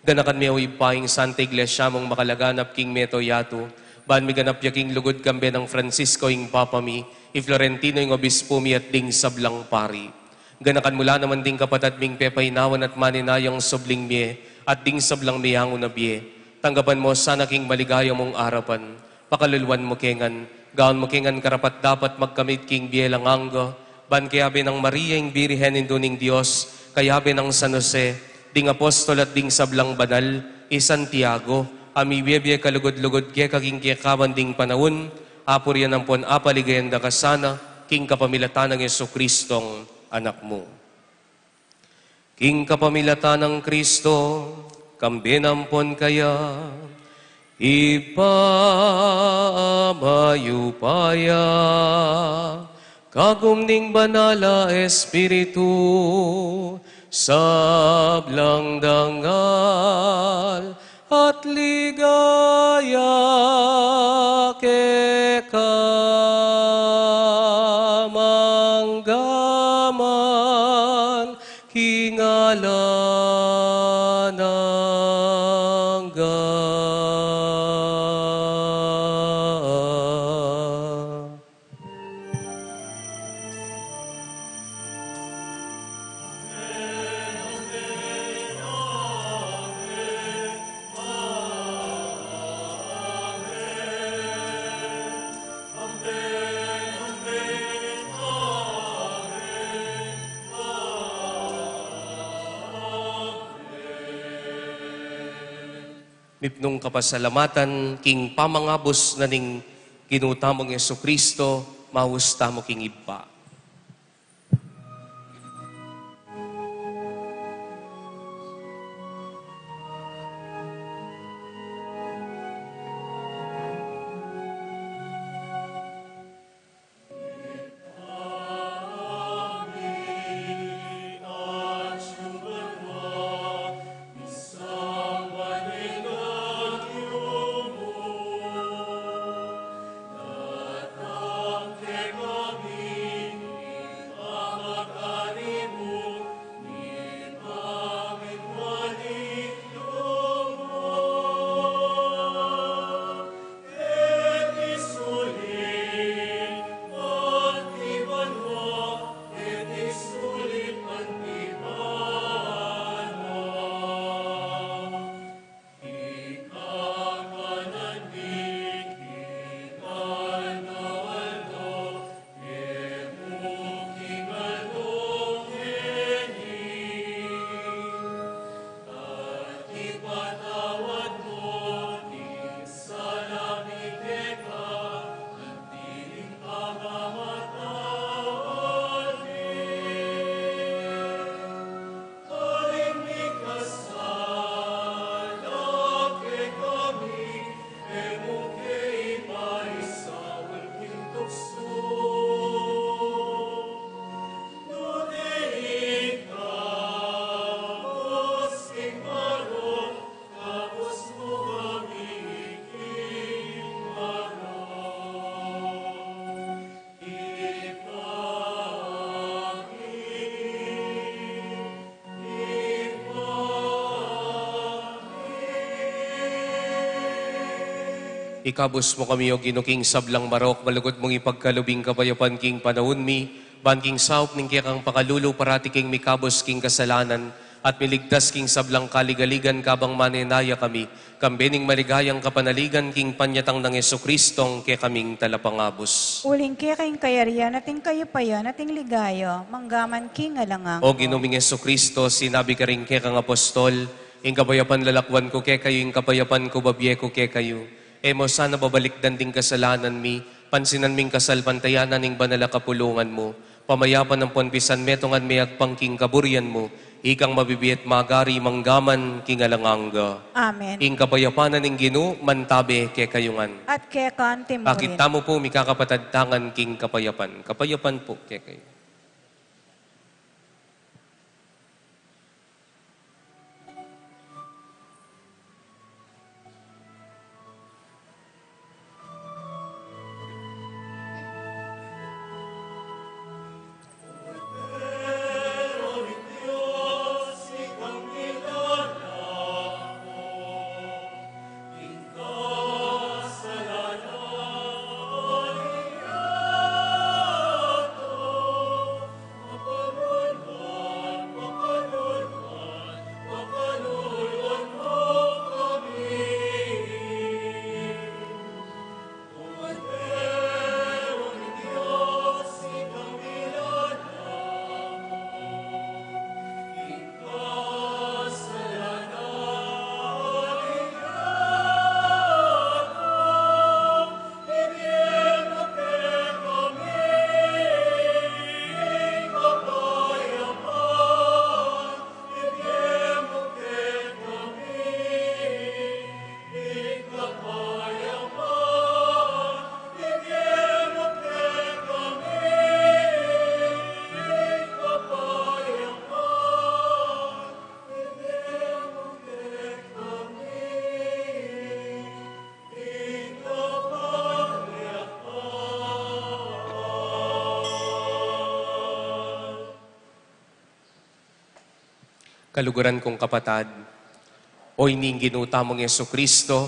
Ganakan me, o Ibpa, ing Santa Iglesia mung makalaganap king mabilug a yatu, ban miganap ya king lugud kambe nang Francisco ing Papa mi, i Florentino ing Obispu mi at ding sablang pari. Ganakan mu la naman ding kapatad ming pepaynawan at maninayang subling mie, at ding sablang meangu na bie. Tanggapan mu sana king maligaya mung arapan. Pakaluluan mu ke ngan, gawan mu ke ngan karapat-dapat magkamit king bie alang angga, ban kayabe nang Maria ing Birhen Indu ning Dios, kayabe nang San Jose, ding apostol at ding sablang banal, i Santiago, a mibie-bie kalugud-lugud keka king kekaban ding panaun, apurian ampon apaligayan da ka sana, king kapamilatan nang Jesucristong Anak mu. King kapamilatan nang Kristo, kambe na ampon kaya, Ibpa a mayupaya, kagum ning Banal a Espiritu, sablang dangal at ligaya keka mangga man king alang angga. Mipnung kapasalamatan king pamangabus na ning Ginu tamung Jesucristo, maus tamu king Ibpa. Ikabus mu kami, O Ginu, king sablang marok, malugud mung ipagkalub ing kapayapan king panaun mi, ban king saup ning kekang pakalulu parati kaming mikabus king kasalanan, at miligtas king sablang kaligaligan kabang manenaya kami, kambe ning maligayang kapanaligan king panyatang nang Jesucristo, a kekaming talapangabus. Uling keka ing kayarian at ing kayupayan at ing ligaya, manggaman king alang angga. O Ginu ming Jesucristo, sinabi karing kekang apostol, ing kapayapan lalakwan ku kekayu, ing kapayapan ku babie ku kekayu. E mu sana babalikdan ding kasalanan mi, pansinan ming kasalpantayanan ning banal a kapulungan mu, pamayapan ampon pisanmetungan me agpang king kaburian mu, ikang mabibie at magari manggaman king alang angga. Amen. Ing kapayapan na ning Ginu mantabe kekayu ngan. At keka antimurin. Pakit tamu pu, mikakapatad tangan king kapayapan. Kapayapan pu kekayu. Kaluguran kung kapatad, o ini ing Ginu tamung Jesucristo,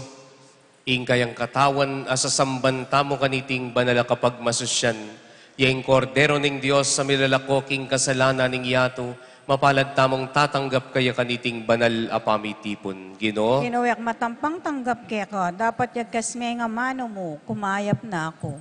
ing kayang katawan a sasamban tamu kaniting banal a kapagmasusyan, ya ing Kordero ning Dios a milalako king kasalanan ning yatu, mapalad tamung tatanggap kaya kaniting banal a pamitipun. Ginu, Ginu, e ku matampang tanggap keka, dapot yagkas me ing amanu mu, kumayap na ku.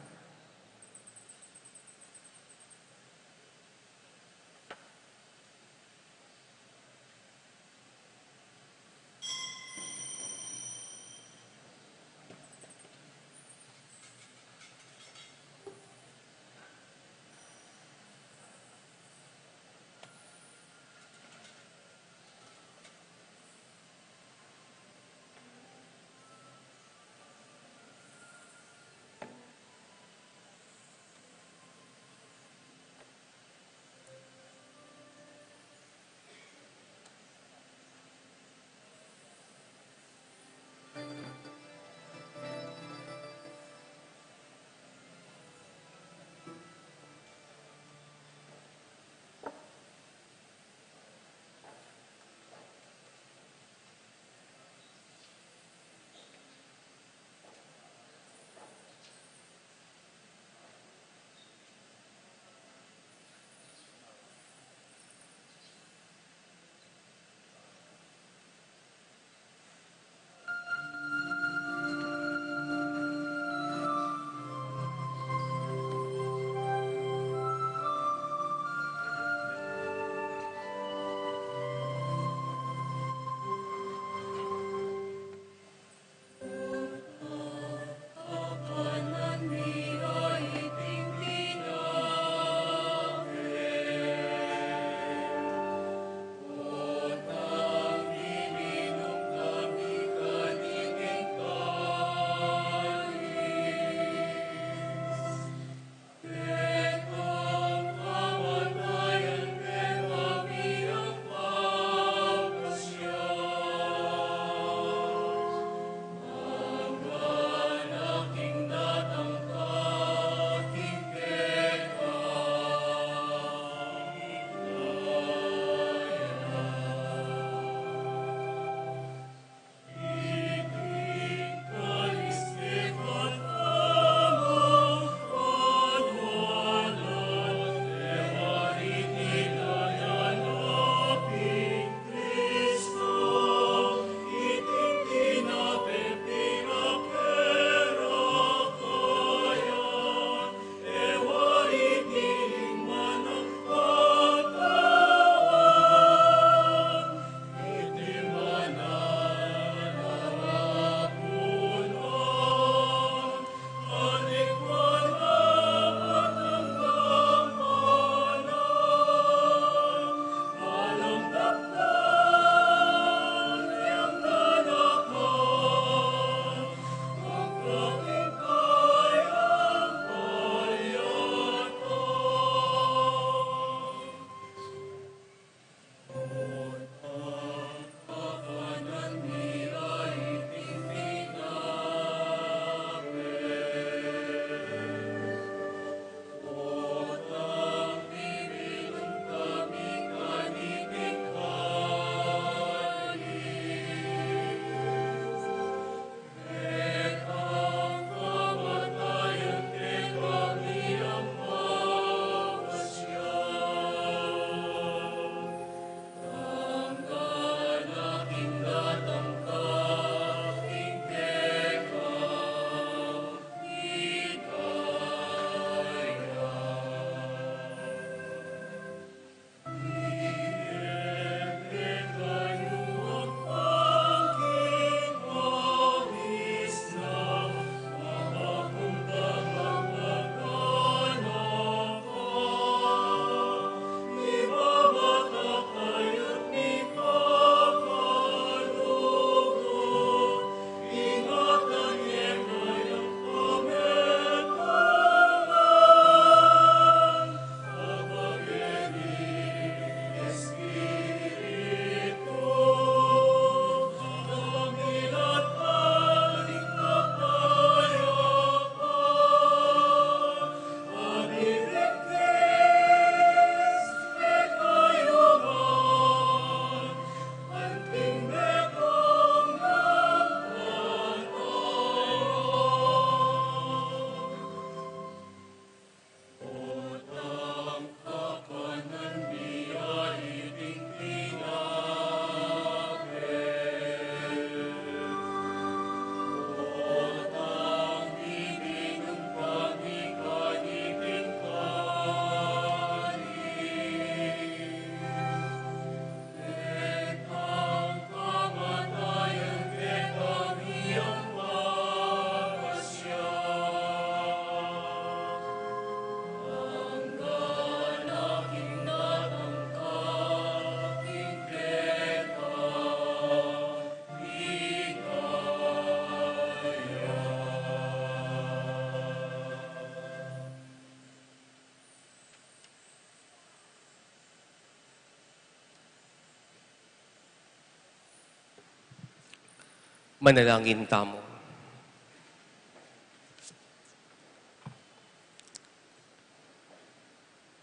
Manalangin tamu.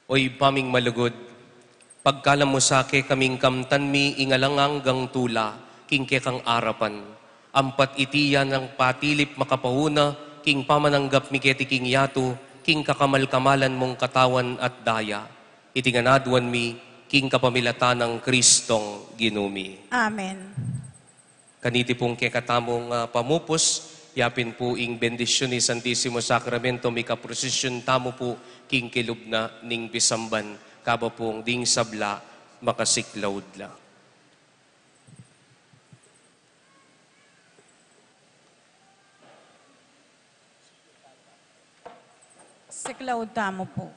O Ibpa ming malugud, pagkalam mu sa kekaming kamtan mi ing alang anggang tula king kekang arapan, ampat iti ya nang patilip makapauna king pamananggap mi keti king yatu, king kakamal-kamalan mung katawan at daya. Iti ngan aduan mi king kapamilatan nang Kristong Ginu mi. Amen. Kaniti pung kekatamung, ah, pamupus, yapin pu ing bendisyun ning Santisimo Sakramento, mika-prosesyon tamu pu king kilub na ning pisamban, kabang pung ding sabla makasiklaud la. Siklaud tamu pu.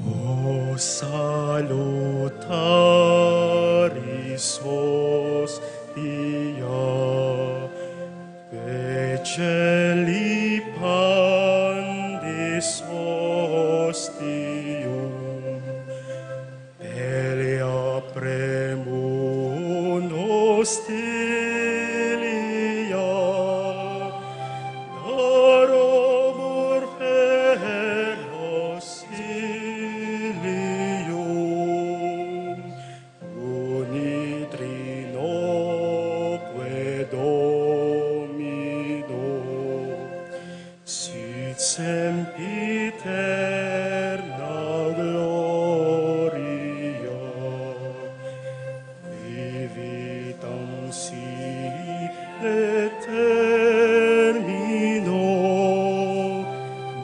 O salutaris hostia, que celibandis hostium, pelia primum hostilia, daromur per ausilium, uni Trinoque Domino, sit sempiterna gloria, qui vitam si et termino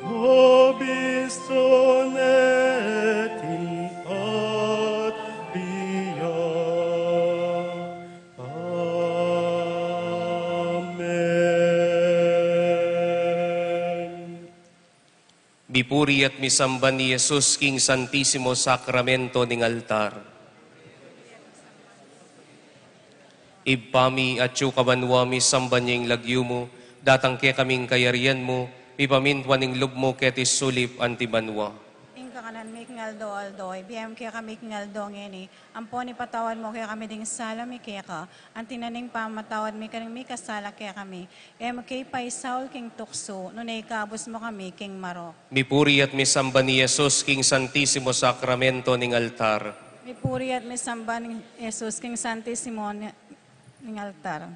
nobis donet in patria. Amen. Mipuri at misamban i Jesus king Santisimo Sakramento ning altar. Ibpa mi, atsu ka banua, misamban ya ing lagyu mu, datang kekami ing kayarian mu, mipamintuan ing lub mu keti sulip anti banua. Ing kakanan mi king aldo-aldo, ibie mu kekami king aldo ngeni, ampon ipatawad mu kekami ding sala mi keka, anti na ning pamamatawad mi karing mikasala kekami. E mu ke paisaul king tuksu, nune ikabus mu kami king marok. Mipuri at misamban i Jesus king Santisimo Sakramento ning altar. Mipuri at misamban i Jesus king Santisimo ni-, ning altar.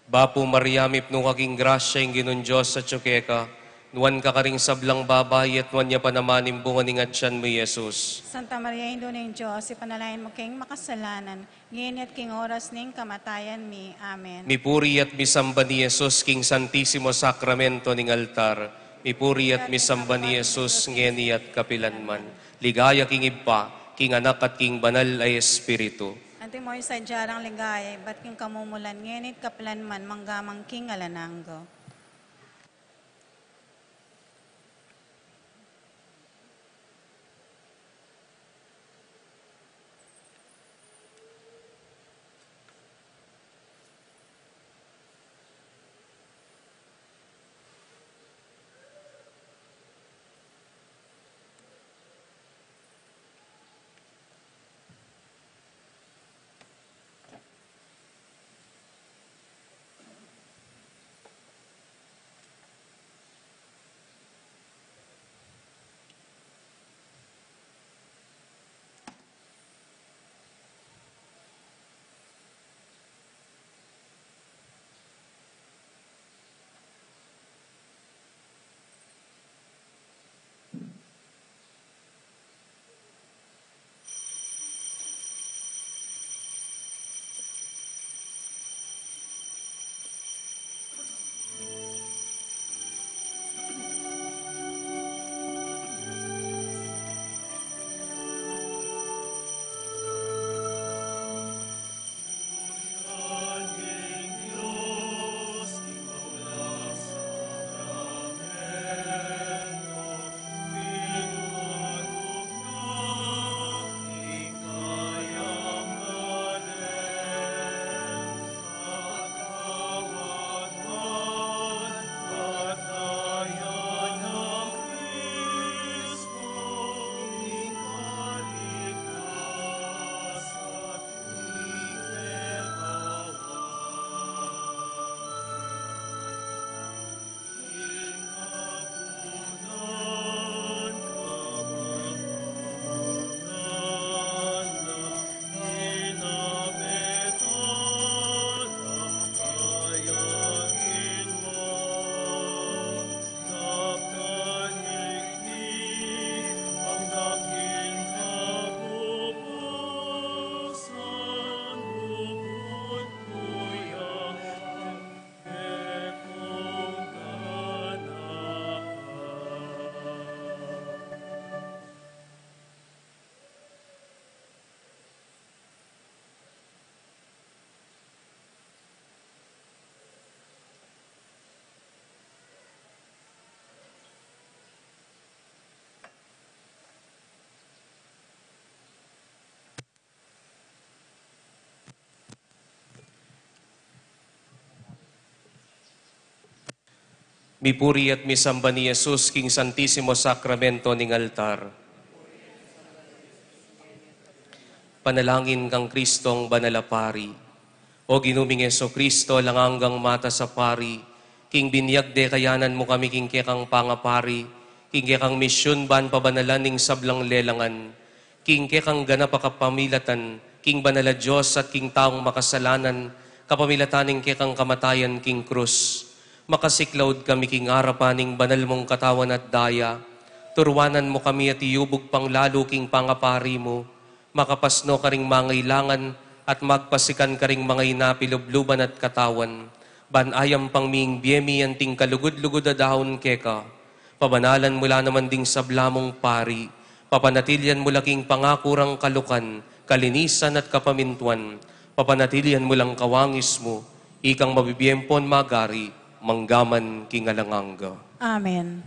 Bapu Maria, mipnu ka king grasya, ing Ginung Dios atsu keka, nuan ka karing sablang babai, at nuan ya pa naman ing bunga ning atian mu, i Jesus. Santa Maria, Indu ning Dios, ipanalangin mu keng makasalanan, ngeni at king oras ning kamatayan mi. Amen. Mipuri at misamban i Jesus king Santisimo Sakramento ning altar. Mipuri at misamban i Jesus ngeni at kapilanman. Ligaya king Ibpa, king Anak, at king Banal a Espiritu. Antimo ing sadya nang ligaya, ibat king kamumulan, ngeni at kapilanman, mangga man king alang angga. Mipuri at misamban i Jesus king Santisimo Sakramento ning altar. Panalangin kang Kristong banal a pari. O Ginu ming Jesu Kristo, alang anggang matas a pari, king binyag de kayanan mu kami king kekang pangapari, king kekang misyun ban pabanalan ning sablang lelangan, king kekang ganap a kapamilatan, king banal a Dios at king taung makasalanan, kapamilatan ning kekang kamatayan king krus. Makasiklaud kami king arapan ning banal mung katawan at daya. Turuanan mu kami at iyubug pang lalu king pangapari mu. Makapasno karing mangailangan at magpasikan karing mangailangan pilubluban at katawan. Ban ayam pang ming bie mi anting kalugud-lugud a daun keka. Pabanalan mu la naman ding sabla mung pari, papanatilian mu la king pangaku rang kalukan, kalinisan at kapamintuan, papanatilian mu lang kawangis mu, ikang mabibie ampon magari, mangga man king alang angga. Amen.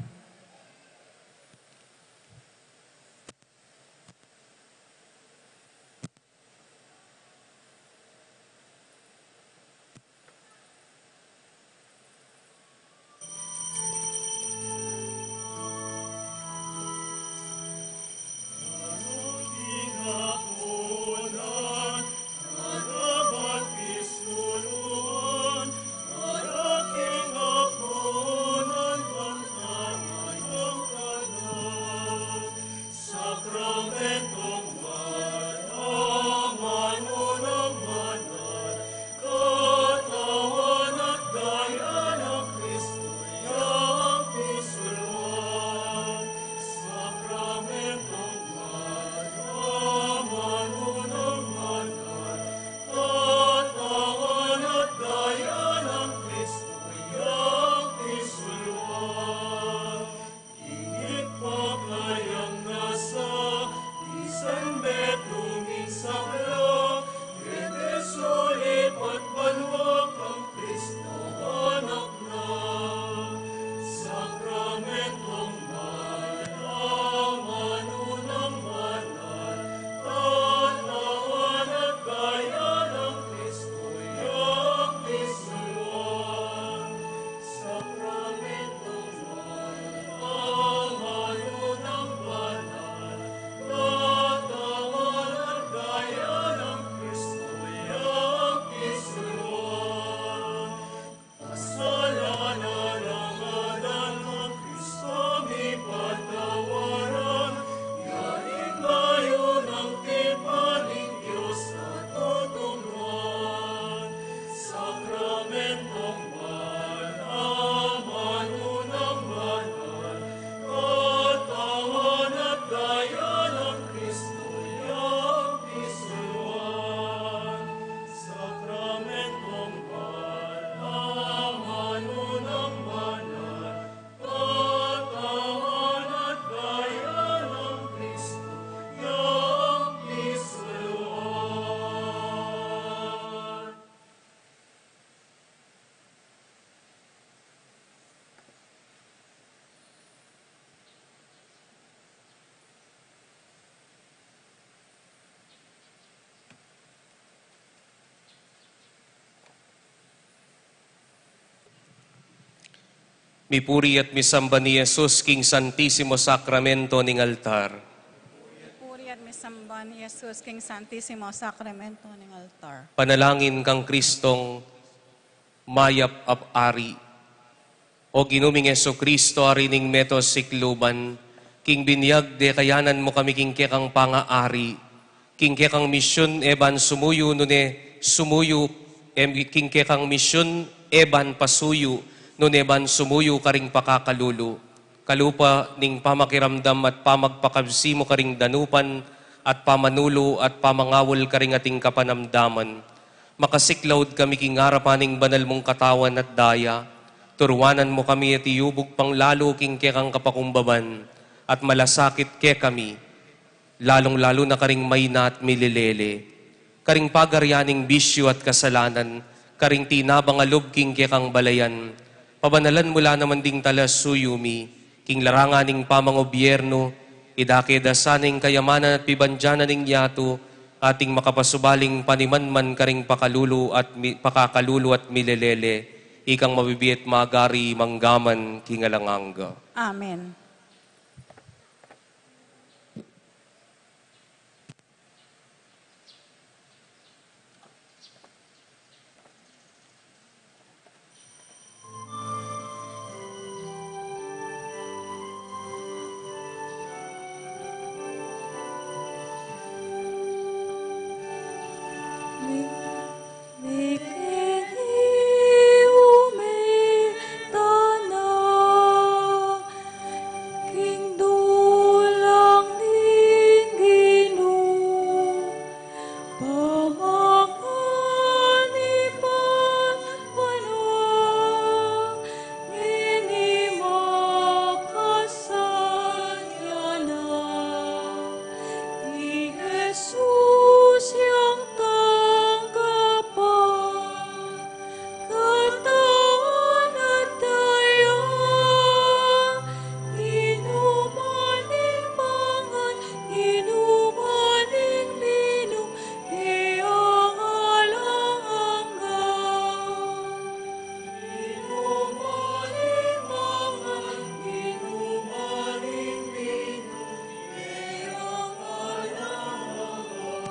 Mipuri at misamban i Jesus king Santisimo Sakramento ning altar. Mipuri at misamban i Jesus king Santisimo Sakramento ning altar. Panalangin kang Kristong mayap a ari. O Ginu ming Jesucristo, Ari ning meto sikluban, king binyag de kayanan mu kami king kekang pangaari, king kekang misyun e ban sumuyu nune sumuyu, em, king kekang misyun e ban pasuyu nune ban sumuyu karing pakakalulu. Kalupa ning pamakiramdam at pamagpakabsi mu karing danupan at pamanulu at pamangawul karing ating kapanamdaman. Makasiklaud kami king arapan ning banal mung katawan at daya. Turuanan mu kami at iyubug pang lalu king kekang kapakumbaban at malasakit kekami, lalung-lalu na karing maina at milelele, karing pagarian ning bisyu at kasalanan, karing tinabang a lub king kekang balayan. Pabanalan mu la naman ding talasuyu mi, king larangan ning pamangobyernu, idake da sana ing kayamanan at pibandian na ning yatu, ating makapasubaling panimanman karing pakalulu at mi-, pakakalulu at milelele, ikang mabibie at magari mangga man king alang angga. Amen. Pamangan i Papa na, ngeni makasadya na, i Jesus yang tanggap a katawan at daya, inuman ing mangan, inuman ing minum, e ang alang angga. Inuman ing mangan, inuman ing minum, e ang alang angga.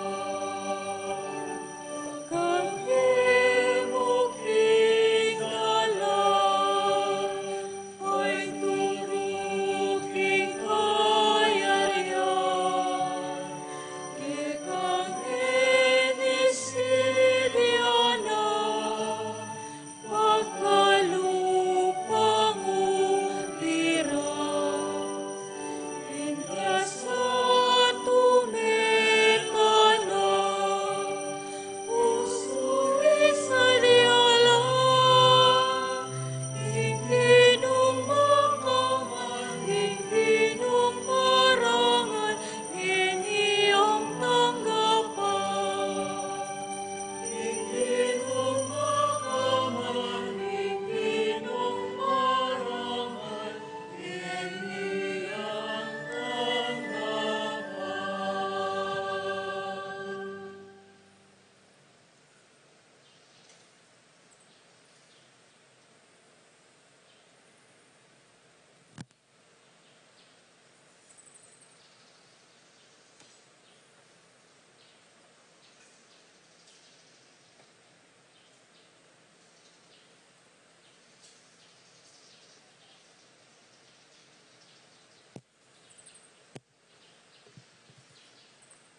Pagkalupang utira, ing kasa tumeta na, usuri sa diala, ing kinung makaman, ing kinung marangal, ngeni yang tanggap a.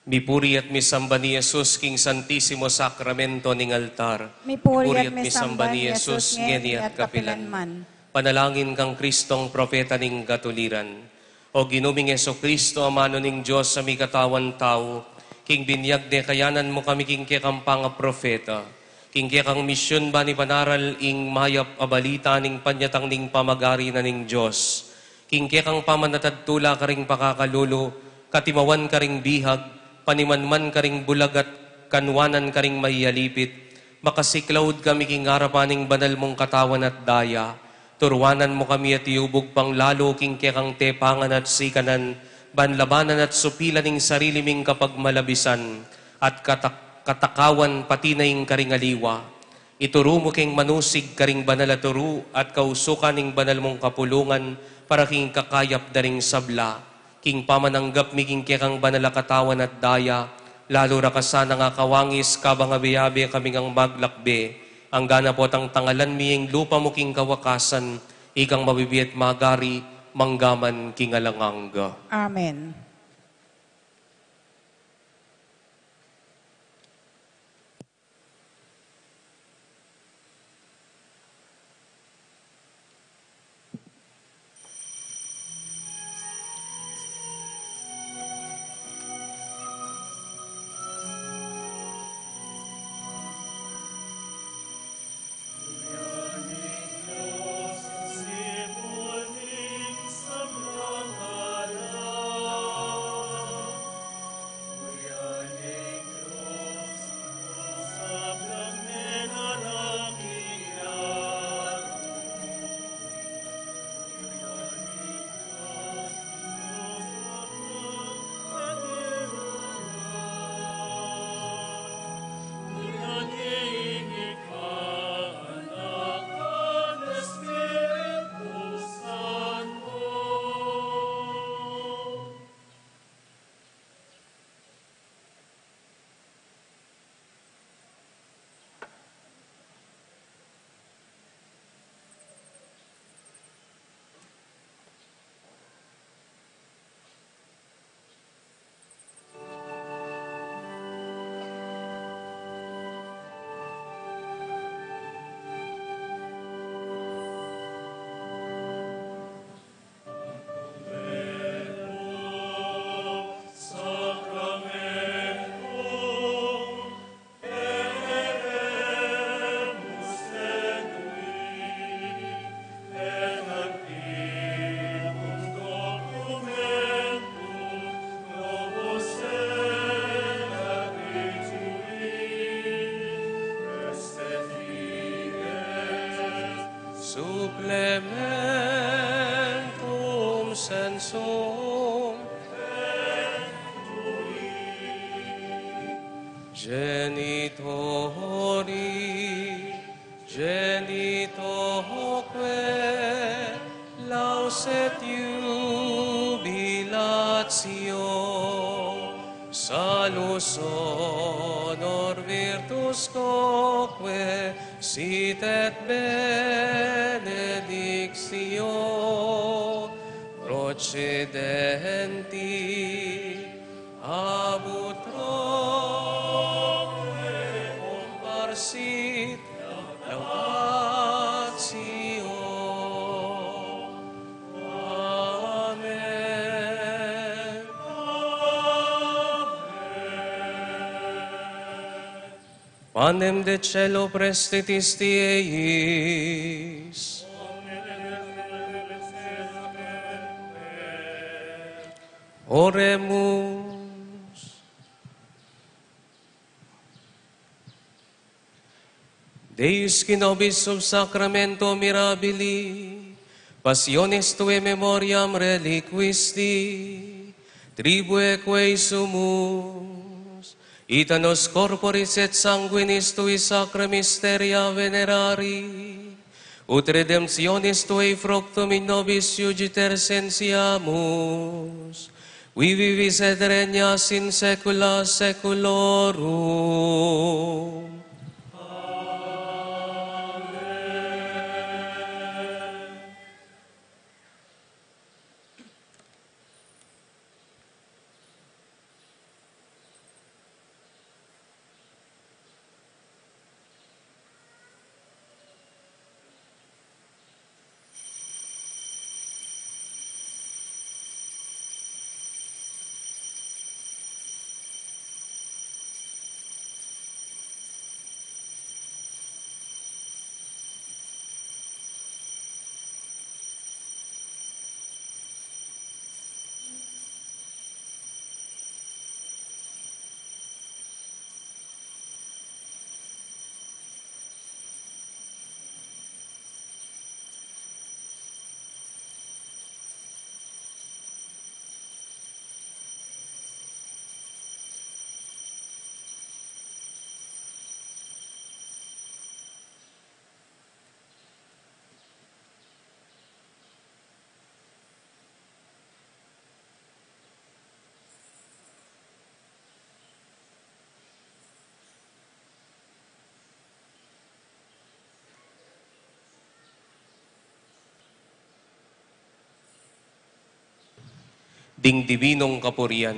Mipuri at misamban i Jesus king Santisimo Sakramento ning altar. Mipuri at misamban i Jesus ngeni at kapilan man. Panalangin kang Kristong propeta ning katuliran. O Ginu ming Jesucristo, Amanu ning Dios a mikatawan tau, king binyag de kayanan mu kami king kekang pangapropeta, king kekang misyun ban ipanaral ing mayap a balita ning panyatang ning pamagari na ning Dios, king kekang pamanatad tula karing pakakalulu, katimawan karing bihag, panimanman karing bulag at kanwanan karing mayalipit, makasiklaud kami king arapan ning banal mung katawan at daya. Turuanan mu kami at iubug pang lalu king kekang tepangan at sikanan, ban labanan at supilan ing sarili ming kapagmalabisan at katak-, katakawan pati na ing karing aliwa. Ituru mu keng manusig karing banal a turu at kausukan ning banal mung kapulungan para king kakayap da ring sabla. King pamananggap mi king kekang banal a katawan at daya, lalu ra ka sana ngang akawangis kabang abe-abe kami ngang maglakbe, anggana potang tangalan mi ing lupa mu king kawakasan, ikang mabibie at magari, mangga man king alang angga. Amen. Elementum censum genitori, genitoque lauset iubilatio, salus honor virtus quoque sit et benedictio procedenti ab utroque comparsit laudatio. Amen. Panem de caelo prestitis dieis. Oremus. Deus, qui nobis sub sacramento mirabili passionis tuae memoriam reliquisti, tribueque sumus, ita nos corporis et sanguinis tui sacra mysteria venerari, ut redemptionis tuae fructum in nobis iugiter sentiamus, qui vivis et regnas in saecula saeculorum. Ding dibinong kapurian.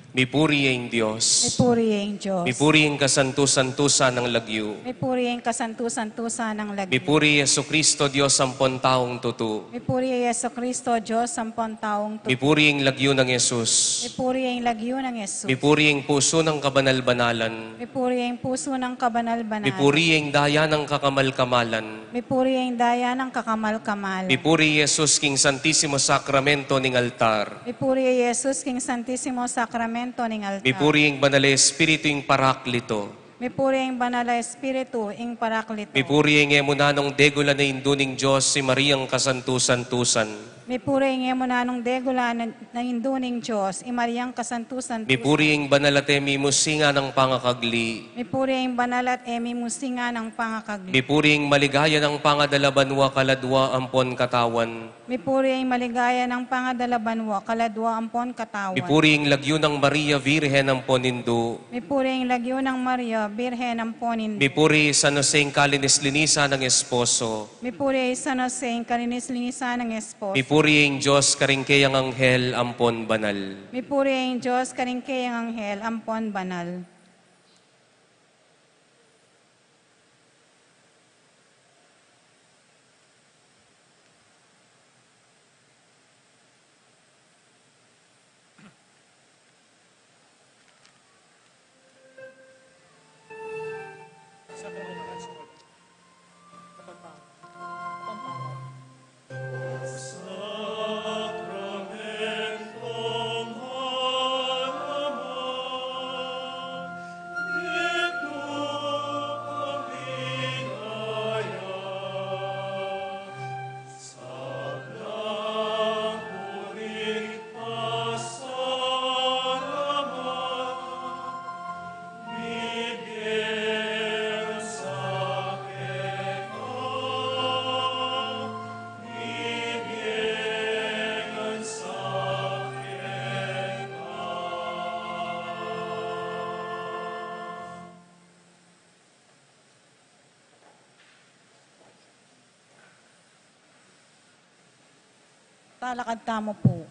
Mipuri ya ing Dios. Mipuri ya ing Dios. Mipuri ing kasantu-santusan nang lagyu. Mipuri ya ing kasantu-santusan nang lagyu. Mipuri Jesucristo, Dios ampon taung tutu. Mipuri ya Jesucristo, Dios ampon taung tutu. Mipuri ing lagyu nang Jesus. Mipuri ya ing lagyu nang Jesus. Mipuri ing pusu nang kabanal-banalan. Mipuri ya ing pusu nang kabanal-banalan. Mipuri ya ing daya nang kakamal-kamalan. Mipuri ya ing daya nang kakamal-kamalan. Mipuri Jesus king Santisimo Sakramento ning altar. Mipuri ya Jesus king Santisimo Sakramento ning altar. Mipuri ing Banal a Espiritu ing Paraklito. Mipuri ya ing Banal a Espiritu ing Paraklito. Mipuri ya ing e mu nanung degulan a Indu ning Dios, i Mariang kasantu-santusan. Mipuri ya ing e mu nanung degulan a Indu ning Dios, i Mariang kasantu-santusan. Mipuri ya ing banal at e mimusinga nang pangakagli. Mipuri ya ing banal at e mimusinga nang pangakagli. Mipuri ya ing maligaya nang pangadala banua kaladua ampon katawan. Mipuri ya ing maligaya nang pangadala banua kaladua ampon katawan. Mipuri ya ing lagyu nang Maria Virgen ampon Indu. Mipuri ya ing lagyu nang Maria Virgen ampon Indu. Mipuri ya i San Jose ing kalinis-linisan nang esposo. Mipuri ya i San Jose ing kalinis-linisan nang esposo. Mipuri ya ing Dios karing keyang anghel ampon banal. Mipuri ya ing Dios karing keyang anghel ampon banal. Lalakad tamu pu.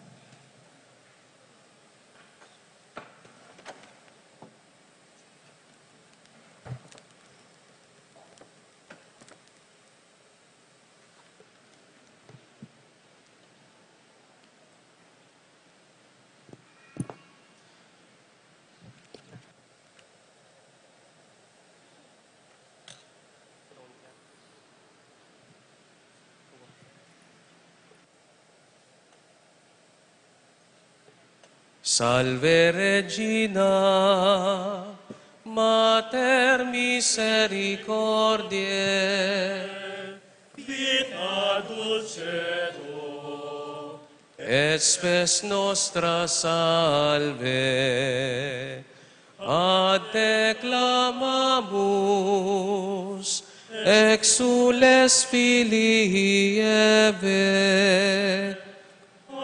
Salve Regina, Mater misericordiae, vita dulcedo et spes nostra, salve. Ad te clamamus, exsules filii Eve,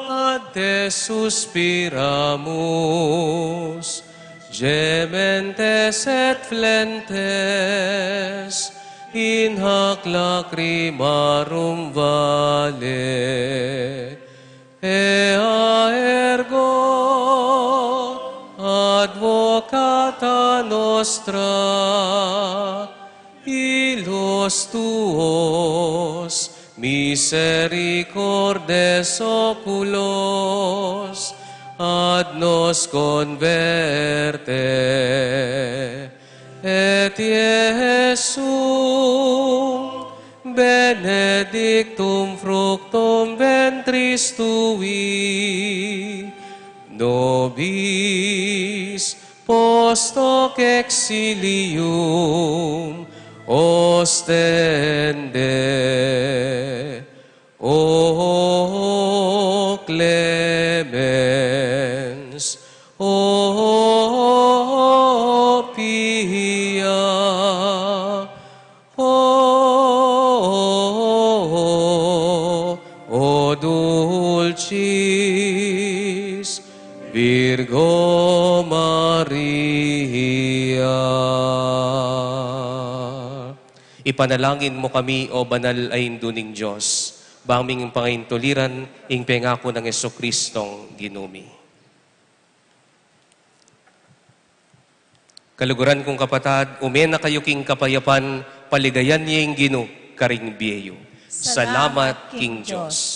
ad te suspiramus, gementes et flentes, in hac lacrimarum valle. Ea ergo advocata nostra, illos tuos misericordes oculos ad nos converte, et Iesum benedictum fructum ventris tui, nobis post hoc exilium ostende. O clemens, o pia, o, o dulcis Virgo Maria. Ipanalangin mu kami, o banal a Indu ning Dios, bang ming pangaintuliran ing pengaku nang Jesucristong Ginu mi. Kaluguran kung kapatad, ume na kayu king kapayapan, paligayan ye ing Ginu karing bie yu. Salamat king Dios.